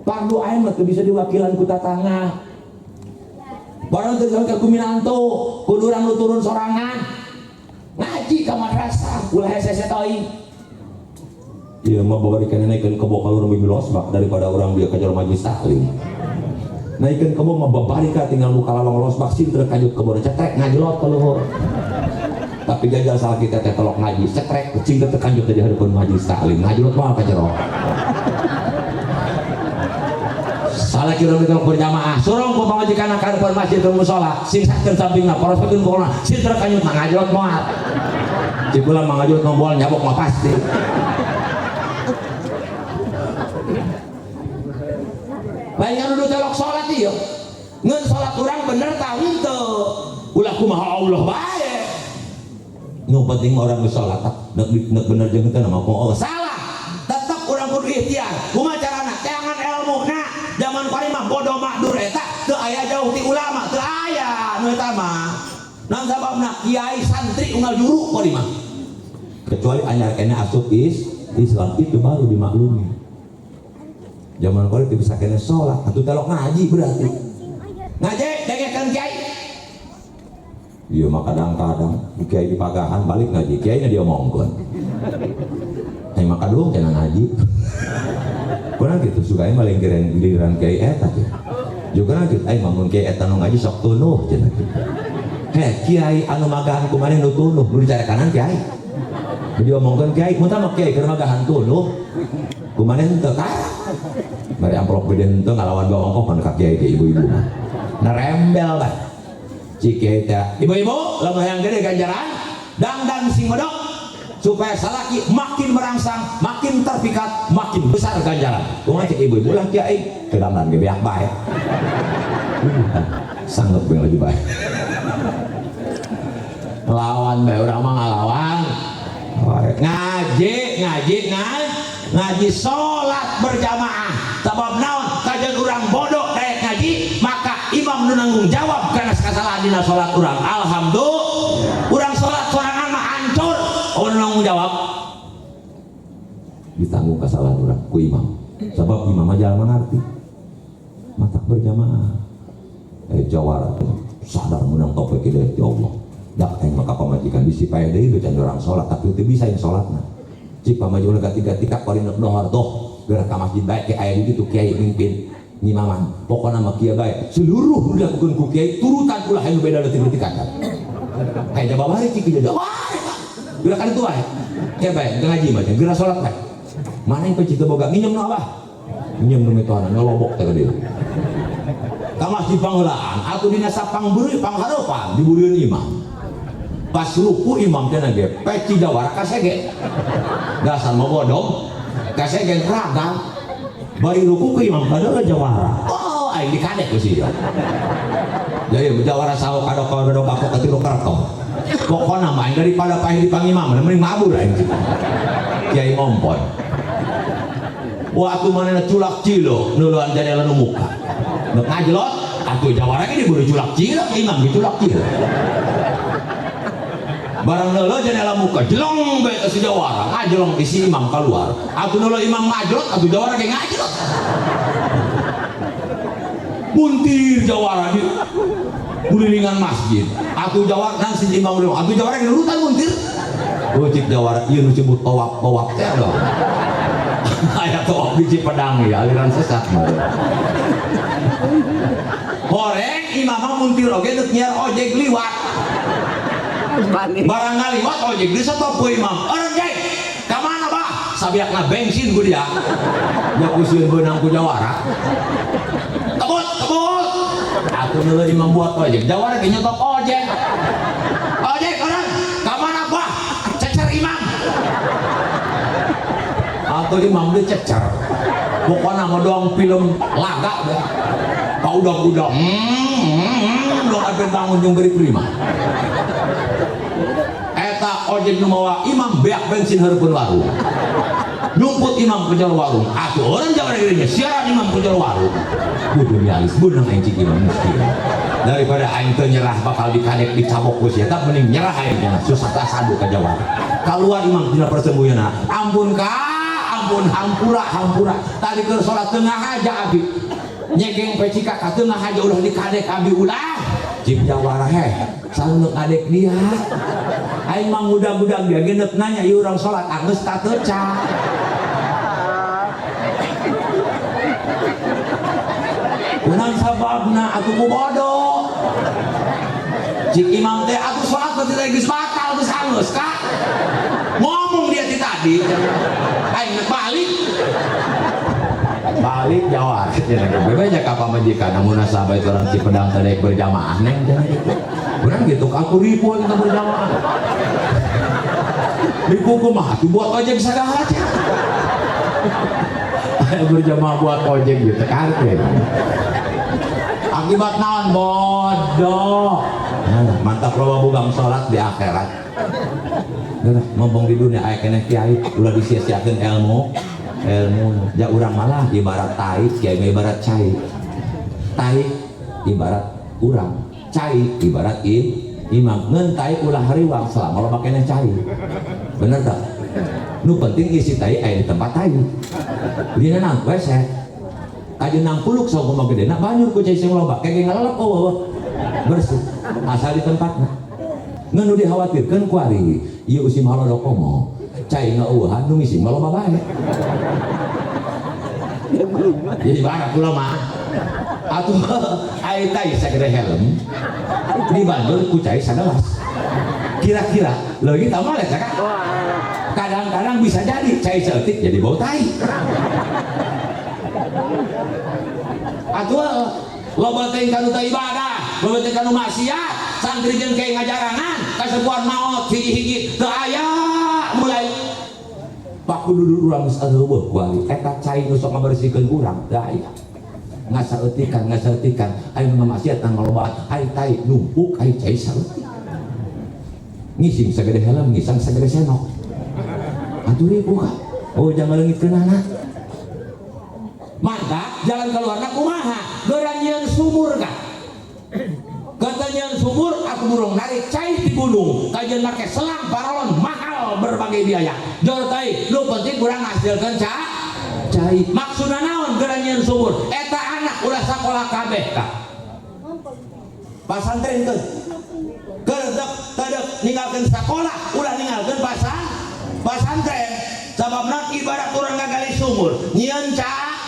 Fardu ain mah teu bisa diwakilan ku tatangga. Barang teu bisa ku minantu, kudu urang nu turun sorangan. Ngaji ka madrasah, ulah hese-hese teuing. Ieu mah babari kana naikeun kebo ka urang losbak daripada urang dia ka jero majelis taklim. Naikeun kebo mah babari ka tinggal muka lawang losbak sinter kajut kebo cetrek ngajlot ka luhur. Tapi jajal salah kita teh tolok ngaji cetrek kucing teh kanjut di hareupeun majelis taklim ngajlot moal ka jero. Salah kira kita berjamaah surong ku pamajikan ka hareupeun masjid ke musala sing sakeun sampingna poroskeun pokona sinter kanjut mah ngajlot moal. Cik ulah mah ngajlot moal nyabok mah pasti. Lain anu telok salat ieu. Ngeun salat urang bener tah henteu. Ulah kumaha Allah bae. Nu penting mah urang geus salat nek bener jeung henteu mah Allah. Salah. Tetep urang kudu ikhtiar. Kumaha carana? Teangan elmuna. Zaman kuari mah bodoh makdur eta teu aya jauh ti ulama, teu aya nu eta mah. Naon sababna kiai santri unggal juru kuari mah. Kecuali anyar keneh asup Islam itu baru dimaklumi. Zaman kuari teu bisa keneh salat, atuh telok ngaji berarti. Ngaji dengekeun kiai. Ieu mah kadang-kadang kiai di pagahan balik ngaji, kiai nya diomongkeun. Ai mah kadung cenah ngaji. Kurang gitu suka aing maling giliran kiai eta teh. Juga gitu aing mah mun kiai eta nu ngaji sok tunuh cenah kitu. Heh, kiai anu magahan kumaneh nu tunuh, nu dicarekanan kiai. Nu diomongkeun kiai, mun tah mah kiai keur magahan tunuh. Kumaneh henteu ka? Bari amplop gede henteu ngalawan bawa ongkoh pan ka kiai ke ibu-ibu mah. Narembel lah. Cik kiai teh, ibu-ibu lamun hayang gede ganjaran, dangdan sing medok supaya salaki makin merangsang, makin terpikat, makin besar ganjaran. Kumaha cek ibu-ibu lah kiai, ke dangdan ge beak bae. Sanggup yang lebih baik. Lawan bae urang mah ngalawan. Ngaji, ngaji, ngaji, ngaji salat berjamaah. Sabab naon? Kajian urang bodoh daek ngaji, maka imam nu nanggung jawab karena kesalahan dina salat urang. Alhamdulillah, urang salat sorangan mah hancur. Oh, nu nanggung jawab ditanggung kesalahan urang ku imam. Sabab imam mah jalma ngarti. Matak berjamaah. Jawara sadar menang taufik hidayah ya Allah. Dak aing mah ka pamajikan bisi paeh deui becan urang salat tapi teu bisa yang salatna. Cik pamajikan gati-gati ka korinok dohor toh geura ka masjid bae ke aya di ditu kiai mimpin ngimaman. Pokona mah kieu bae seluruh nu dilakukeun ku kiai turutan ulah anu beda leutik-leutik acan. Kayak jawab bari cik jawab bari. Geura ka ditu bae. Kieu bae teu ngaji mah geura salat bae. Mana yang peci teu boga nginjem nu abah? Nginjem nu mitohana nyolobok teh ka dieu. Ka masjid pangeulaan atuh dina sapang beureuy panghareupan diburieun imam. Pas ruku imam teh ge peci jawara kasege. Dasar mah bodong kasege ragam. Bari ruku ke imam kada jawara. Oh, aing dikadek ku sia. Jadi jawara sawo kadok kadok kapok katilu kerto. Pokona mah aing daripada paeh di pangimam mending mabur aing. Kiai ngompon. Waktu mana culak cilok nuluan jadela nu muka. Nu ngajlot atuh jawara ge diburu culak cilok imam ge culak cilok. Barang neuleuh jadela muka jelong bae si jawara ngajlong isi imam keluar. Atuh neuleuh imam ngajlot atuh jawara ge ngajlot. Muntir jawara di kulilingan masjid. Atuh jawara nang si imam udah atuh jawara ge nurutan muntir. Oh cik jawara ieu nu disebut tawaf-tawaf teh dong. Aya tawaf di Cipedang ya aliran sesat mah. Horeng imam mah muntir oge deuk nyiar ojek liwat. Balik. Barang ngaliwat ojek di stop ku imam. Orang jai, ka mana bah? Sabiakna bensin ku dia. Ya ku sieun beunang ku jawara. Kebut, kebut. Atuh neuleuh imam buat ojek. Jawara ge nyetop ojek. Ojek orang, ka mana bah? Cecer imam. Atau imam dia cecer. Pokoknya mah doang film laga deh. Pak udah-udah, doang apa bangun jeung beri prima. Eta ojek nu mawa imam beak bensin hareupeun warung. Nyumput imam ke jero warung. Atuh orang jawara dirinya siaran imam ke jero warung. Kudu alis beunang aing cik imam miskin. Daripada aing teu nyerah bakal dikadek dicabok ku sia, tah mending nyerah aing cenah susah tasadu ka jawara. Kaluar imam tina persembunyianna. Ampun ka, ampun hampura hampura. Tadi keur salat tengah aja abi. Nyegeng peci ka tengah aja ulah dikadek abi ulah. Cik jawara heh, sanu ngadek dia. Aing mah ngudag-ngudag dia ge neuk nanya ieu urang salat anggeus ta teu ca. Kunaon sababna atuh ku bodoh. Cik imam teh atuh salat teh teh geus batal geus anggeus ka. Ngomong dia ti tadi. Aing neuk balik. Balik jawara. Bebenya ka pamajikan namun nasabah itu orang Cipedang tadi berjamaah neng jangan gitu. Urang gitu aku ribu kita berjamaah. Ribu kumaha tuh buat ojek sagala aja. Berjamaah buat ojek gitu karpe. Akibat naon bodoh. Nah, mantap loba bugang salat di akhirat. Udah ngomong di dunia aya keneh kiai ulah disia-siakeun ilmu. Ilmu ja urang malah ibarat tai, kiai mah ibarat cai. Tai ibarat urang, cai ibarat imam. Ngeun tai ulah hariwang selama loba keneh cai. Bener tak? Nu penting isi tai aya di tempat tai. Dina nang WC. Kajeun nang puluk sok kumaha gedena banjur ku cai sing loba kege ngalelep eueuh. Bersih asal di tempatna. Ngeun nu dikhawatirkeun kuari ieu usim halodo komo. Cai ngeueuhan nu ngisi mah loba bae. Jadi barak kula mah. Atuh ai tai sagede helm dibanjur ku cai sagelas. Kira-kira leuwih tambah ya kan? Kadang-kadang bisa jadi cai saeutik jadi bau tai. Atuh loba teuing kanu teu ibadah, loba teuing kanu maksiat, santri jeung kiai ngajarangan, kasepuhan maot hiji-hiji teu aya mulai Pak kudu urang geus eueuh kuali eta cai nu sok ngabersihkeun urang teu aya. Ngasaeutikan ngasaeutikan aya nu maksiat ngalobaan ai tai numpuk ai cai saeutik. Ngising sagede helm, ngisang sagede senok. Atuh ribu ka. Oh jangan leungitkeun anak. Maka jalan keluarna kumaha? Geura nyieun sumur ka. Kata nyieun sumur aku burung narik cai di gunung, kajeun make selang paralon mahal berbagai biaya. Jor tai, nu penting kurang ngasilkeun cai. Maksudna naon geura nyieun sumur? Eta anak ulah sakola kabeh ka. Pasantren keun. Keur teu ninggalkeun sakola, ulah ninggalkeun pasantren. Sababna ibarat urang ngagali sumur, nyieun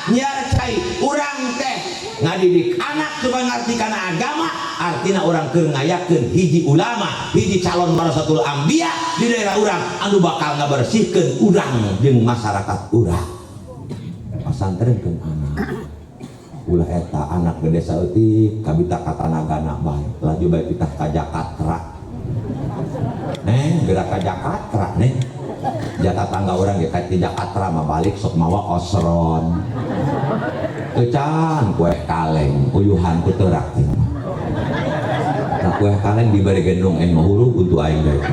nyiar cai, urang teh ngadidik anak supaya ngarti kana agama, artina urang keur ngayakeun hiji ulama, hiji calon warasatul anbiya di daerah urang anu bakal ngabersihkeun urang jeung masyarakat urang. Pasantrenkeun anak. Ulah eta anak gede saeutik kabita ka tanagana bae, laju bae pitah ka Jakatra. Neng, gerak ka Jakatra neng. Jatah tangga orang ge ka Jakatra mah balik sok mawa osron. Kecan kue kaleng, uyuhan ku teurak teh. Nah kue kaleng diberi gendong aing mah huruf untuk aing deui.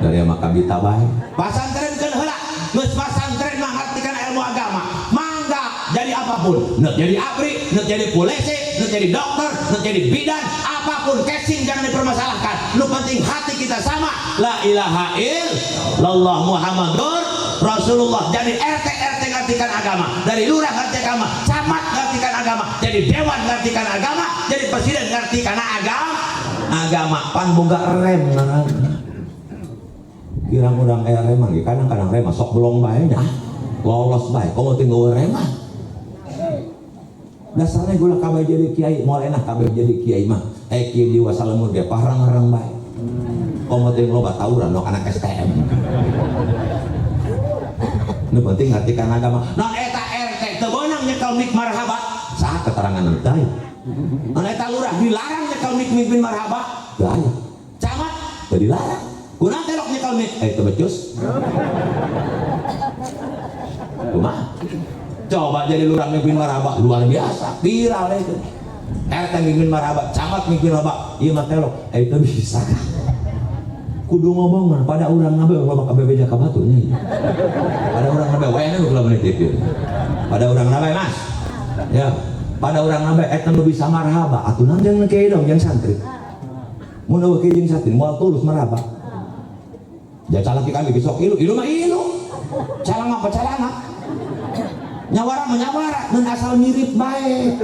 Dari mah kabita bae. Pasantrenkeun heula, geus pasantren mah ngartikeun ilmu agama. Mangga jadi apapun, nek jadi abri, nek jadi polisi, nek jadi dokter, nek jadi bidan, apapun casing jangan dipermasalahkan. Nu penting hati kita sama. La ilaha illallah Muhammadur Rasulullah. Jadi RT RT ngartikan agama, dari lurah ngarti agama, camat ngartikan agama, jadi dewan ngartikan agama, jadi presiden ngartikan agama. Agama pan boga rem ngaranna. Kirang urang aya reman ge kadang-kadang rem sok belong bae nya. Lolos bae komo tinggal reman. Dasarnya gula kabeh jadi kiai, moal enak kabeh jadi kiai mah. Kiai jiwa salemur ge pahrang-rang bae. Komo teuing loba tawuran nu anak STM. Nu penting ngartikan agama. Non eta RT teu beunang nyekel mik marhaba. Saha keterangan teh? Non eta lurah dilarang nyekel mik mimpin marhaba. Teu aya. Camat teu dilarang. Kunaon telok nyekel mik? Teu becus. Kumaha? Coba jadi lurah mimpin marhaba, luar biasa, viral itu. RT mimpin marhaba, camat mimpin marhaba, ieu mah telok, itu bisa kah? Kudu ngomongan pada urang nabe loba kabeh beja ka batur nya. Pada urang nabe wae nu kula menit ieu. Pada urang nabe Mas. Ya, pada urang nabe eta nu bisa marhaba, atuh naon jeung kiai dong jeung santri. Mun eueuh kiai jeung santri moal tulus marhaba. Ja calaki kami besok ilu, ilu mah ilu. Calang apa calanga? Nyawara menyawara, mun asal mirip bae.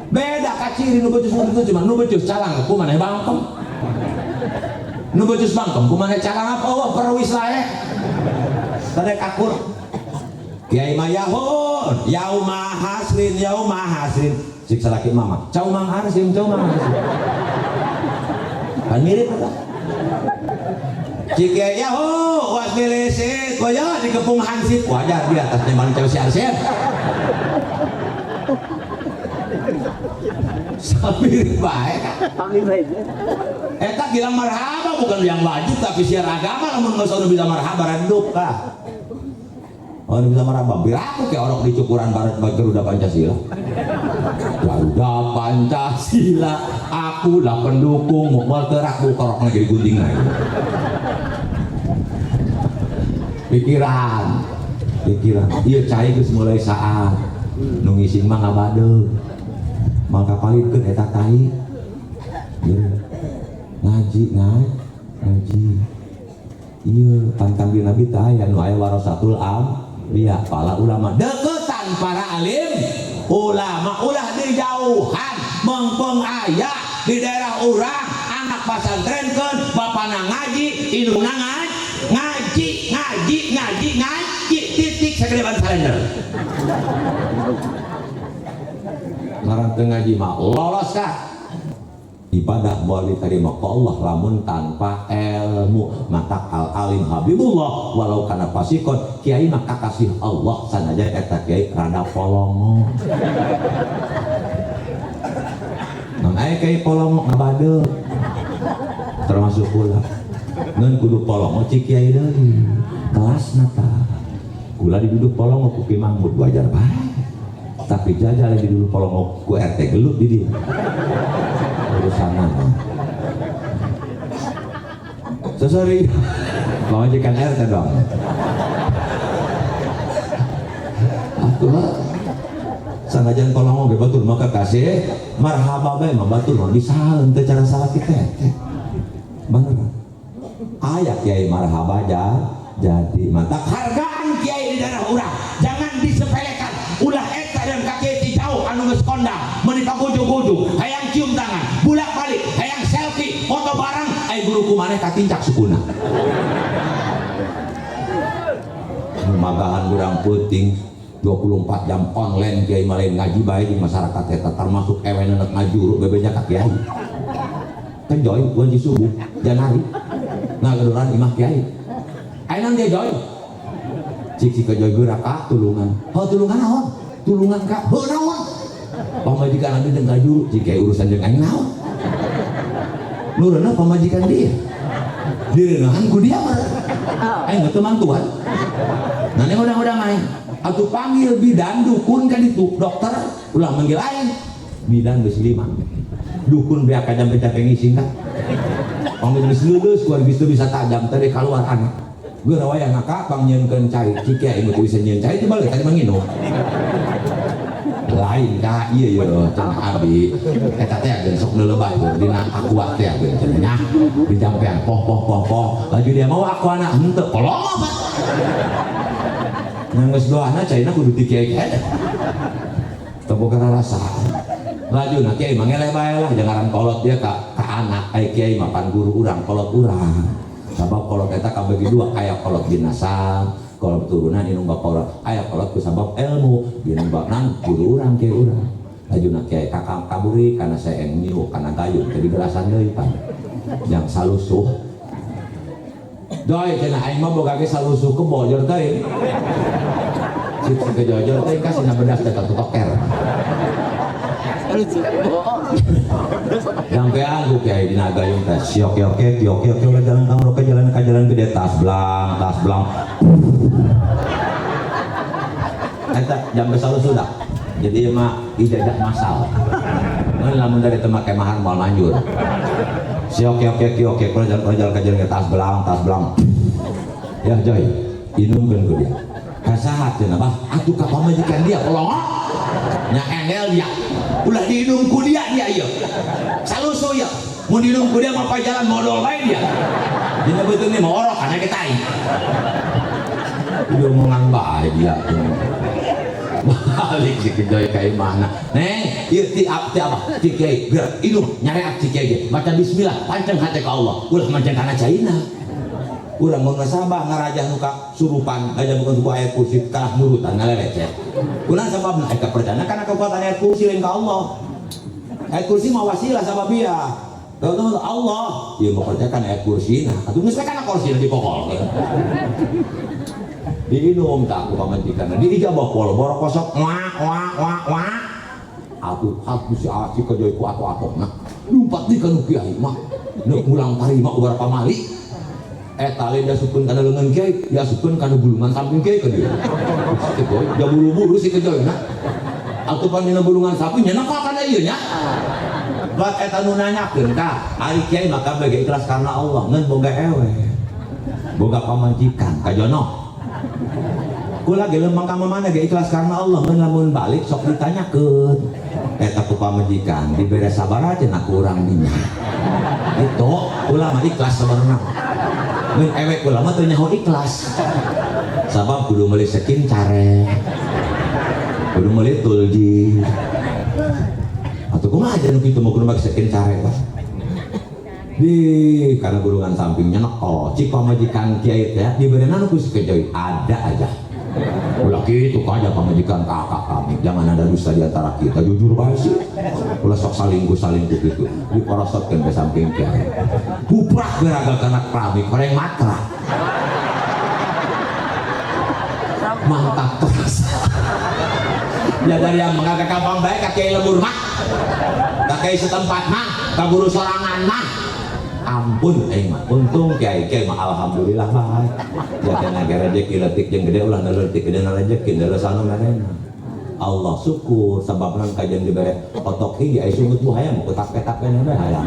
Beda kaciri nu becus nu cuma nu becus calang ku maneh bangkem. Nu becus bangkem ku maneh calang apa oh perwis lae. Tadek akur. Kiai mah yahun, yauma hasrin, yauma hasrin. Cik salaki mama, cau mang harsim, cau mang harsim. Kan mirip eta. Cik kiai yahu, was milisit, koyo dikepung hansip, wajar di atasnya maling cau si Arsen. Sambil baik. Eta bilang marhaba bukan yang wajib tapi siar agama lamun geus anu bisa marhaba redup kah. Oh bisa marhaba piraku ke orok di cukuran barat Garuda Pancasila. Garuda Pancasila, akulah pendukung moal teu raku korok lagi digunting lagi. Pikiran, pikiran. Ieu cai geus mulai saat nu ngising mah ngabadeug. Mangka palidkeun eta tai. Ngaji, ngaji. Ieu pantang di Nabi teh aya nu aya warasatul anbiya, para ulama. Deketan para alim ulama ulah dijauhan mengpeng aya di daerah urang anak pasantrenkeun bapana ngaji indungna ngaji ngaji ngaji ngaji Kritik sagede ban kalender. Ngaran teu ngaji mah lolos kah? Ibadah moal diterima ku Allah lamun tanpa ilmu. Maka al alim habibullah walau kana fasikon, kiai mah kakasih Allah sanajan eta kiai rada polongo. Mang aya kiai polongo ngabade termasuk kula. Ngan kudu polongo cik kiai deui. Kelasna tah. Kula diduduh polongo ku Ki Mahmud wajar bae. Tapi jajal diduduh polongo ku RT gelut di dieu. Urusanan. Sorry, pamajikan RT dong. Atuh sanajan polongo ge batur mah kasih marhaba bae mah batur mah disaeun teh cara salah kita teh. Bener. Aya kiai marhaba jadi mantap hargaan kiai di daerah urang jangan disepelekan. Ulah eta dan kaki ti jauh anu geus kondang meuni pagujug-gujug hayang cium tangan bolak-balik hayang selfie foto bareng ai guru kumaneh katincak sukuna. Magahan urang peuting 24 jam online kiai mah lain ngaji bae di masyarakat eta termasuk eweneun ngajuru bebeja ka kiai. Kejoy wanci subuh janari ngagedoran imah kiai. Ayeuna dia joy. Cik cik kejoy geura ka tulungan. Heuh tulungan naon? Tulungan ka heuh naon? Pamajikan abdi teh ngajuru cik kiai urusan jeung aing naon? Nu reuneuh pamajikan dia. Direunahan ku dia mah. Aing mah teu mantuan. Nah udang-udang aing. Atuh panggil bidan dukun ka ditu dokter ulah manggil aing. Bidan geus 5. Dukun beak ka jampe capek ngising kan. Pamit geus leuleus ku geus teu bisa tajam teh kaluar anak. Geura wayahna ka pangnyieunkeun cai cik kiai mah teu bisa nyieun cai teh balik tadi mah nginum. Lain ka ieu ye cenah abdi eta teh geus sok neuleuh tuh dina aqua teh geus cenah nya dijampean poh poh poh poh laju dia mau aquana henteu polongo Pak. Nya geus doana caina kudu ti kiai kiai. Teu boga rasa. Laju na kiai mah ngeleh bae lah jangaran kolot dia ka anak ai kiai mah pan guru urang kolot urang. Sabab kolot eta kabagi dua aya kolot binasab, kolot turunan inung bapa urang, aya kolot ku sabab ilmu, inung bapna guru urang kiai urang. Laju na kiai kakak kaburi kana seeng nyiu kana gayung teh digelasan deui pan. Jang salusuh. Doi cenah aing mah boga ge salusuh kebo jor teuing. Cik cik jojor teuing ka sina bedas teh totoker. Sampean ku kiai dina gayung teh siok oke oke oke ulah jalan ka roke jalan ka jalan gede tas blang tas blang. Eta jam besar sudah. Jadi ieu mah ijazah masal. Mun lamun dari teu make mahar moal manjur. Siok oke oke oke ulah jalan ka jalan tas blang tas blang. Ya Joy, inumkeun ku dia. Kasaha cenah bah atuh ka pamajikan dia kolongo. Nya endel dia. Ulah diinum ku dia dia ieu. Salusu ieu. Mun diinum ku dia mah pajalan modol bae dia. Dina beuteung ni mah orok kana ge tai. Udah omongan bae dia. Balik si Kejoy ka imahna. Neng, ieu ti abdi abah, ti kiai geura inum nyareat ti kiai ge. Maca bismillah, panceng hate ka Allah. Ulah manceng kana caina. Urang mun nasabah ngarajah nu ka surupan, aja bukan suku ayat kursi kalah nurutan ngalelecet. Kunaon sababna eta percaya kana kekuatan ayat kursi lain ka Allah. Ayat kursi mah wasilah sababiah. Kalau Allah, ieu mah percaya kana ayat kursi nah, atuh geus kana kursi dipokol. Diinum tak ku pamajikanna, diijabah pol borokosok wah wah wah wah. Atuh hak si asik kejoy ku atuh-atuhna. Lumpat di kanu kiai mah. Neuk mulang tarima beberapa mali. Eta lain diasupkeun kana leungeun kiai, diasupkeun kana gulungan samping kiai ka dieu. Si kejoy, ja buru-buru si kejoy na. Atuh pan dina gulungan sapi nya nakal kana ieu nya. Bat eta nu nanyakeun ka, ari kiai mah kabeh ge ikhlas karena Allah, ngan boga ewe. Boga pamajikan ka jono. Kula ge lempang ka mamana ge ikhlas karena Allah, ngan lamun balik sok ditanyakeun. Eta ku pamajikan dibere sabaraha cenah ku urang dinya. Itu kula mah ikhlas sabarna. Mun ewek kula mah teu nyaho ikhlas. Sabab kudu meuli sekin care. Kudu meuli tulji. Atuh kumaha aja nu kitu mah kudu make sekin care Pak. Di karena gulungan sampingnya nekol, cik pamajikan kiai teh diberenan ku si kejoy ada aja. Ulah kitu kaja pamajikan kakak kami. Jangan ada dusta di antara kita. Jujur bae sih. Ulah sok salingkuh-salingkuh gitu. Diporosotkeun ke samping kiai. Kuprak beraga kana keramik horeng matra. Mantap terus. Ya dari yang mengagak gampang baik ka kiai lembur mah. Ka kiai setempat mah, ka guru sorangan mah. Ampun aing mah. Untung kiai-kiai mah alhamdulillah bae. Ya kana rezeki leutik jeung gede ulah leutik gede rezeki leresana merena. Allah syukur sababna kajian dibere kotok hiji aya sungut buhaya mah kotak-petak keneh bae hayang.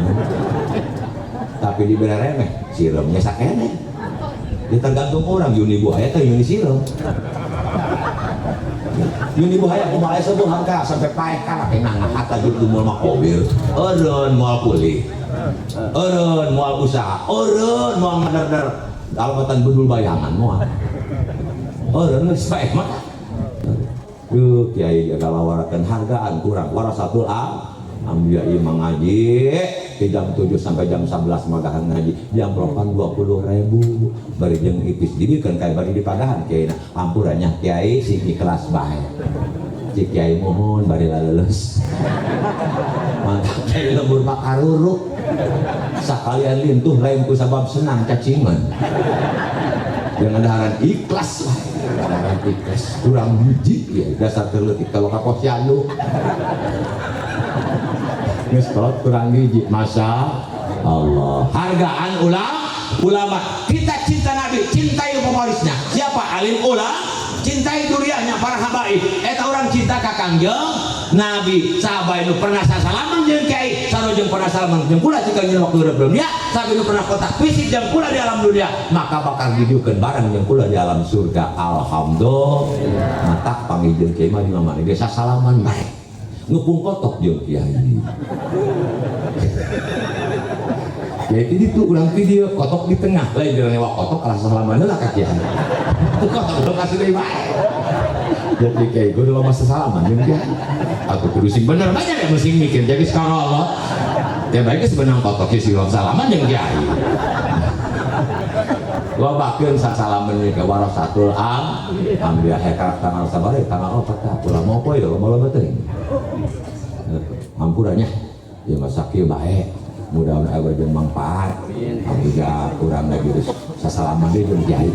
Tapi dibere remeh sireumnya sakene. Ya tergantung orang yuni buhaya teh yuni sireum. Yuni buhaya kumaha sebuh hangka sampai paeh kana ngangahata jeung moal makobir. Eureun moal pulih. Eureun moal usaha, eureun moal ngederder almatan bedul bayangan moal. Eureun geus paeh mah. Duh kiai galawarakeun hargaan kurang warasatul ambiya ieu mah ngaji di jam 7 sampai jam 11 magahan ngaji jam ropan 20.000 bari jeung ipis dibikeun kae bari dipadahan kiai na ampurannya kiai sing ikhlas bae. Cik kiai mohon bari laleuleus. Mantap kiai lembur makaruruk. Sakalian lintuh lain ku sabab senang cacingan. Yang adaharan ikhlas lah. Adaharan ikhlas kurang biji ya dasar terleutik kalau ka posyandu. Geus kolot kurang biji masa Allah. Hargaan ulama. Kita cinta Nabi, cintai pewarisnya. Siapa alim ulama? Cintai duriahnya para habaib. Eta orang cinta ka Kangjeng Nabi. Sahabat nu pernah sasalaman jeung kiai, sarua jeung pernah salaman jeung kula cik kanjeng waktu hidup dunia, sahabat nu pernah kontak fisik jeung kula di alam dunia, maka bakal didieukeun bareng jeung kula di alam surga. Alhamdulillah. Matak panggih jeung kiai mah di mana ge sasalaman bae. Ngepung kotok jeung kiai. Ya itu ditu urang ti dieu kotok di tengah lain jeung nyewa kotok kalah sasalaman heula ka kiai. Itu kotok udah kasih deui bae. Jadi kiai gua udah masa salaman jeung kiai. Aku kudu sing bener banyak ya mesti mikir jadi sekarang Allah. Ya baik geus benang kotok sih salaman jeung kiai. Lobakeun sasalaman ka warasatul am ambiya hekar tanggal sabaraha tanggal 4 tah ulah mopo ya loba-loba teuing. Ampurannya ya masa kieu bae. Mudah-mudahan awer jeung mangfaat. Alhamdulillah urang lagi geus sasalaman deui jeung kiai.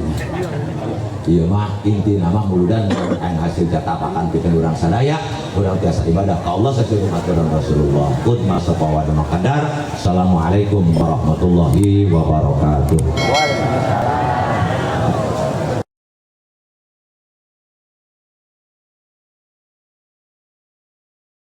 Ieu mah intina mah muludan mudah-mudahan hasil jatapakan pikeun urang sadaya, urang tiasa ibadah ka Allah sesuai aturan Rasulullah. Qud ma safa wa qadar. Assalamualaikum warahmatullahi wabarakatuh. Waalaikumsalam.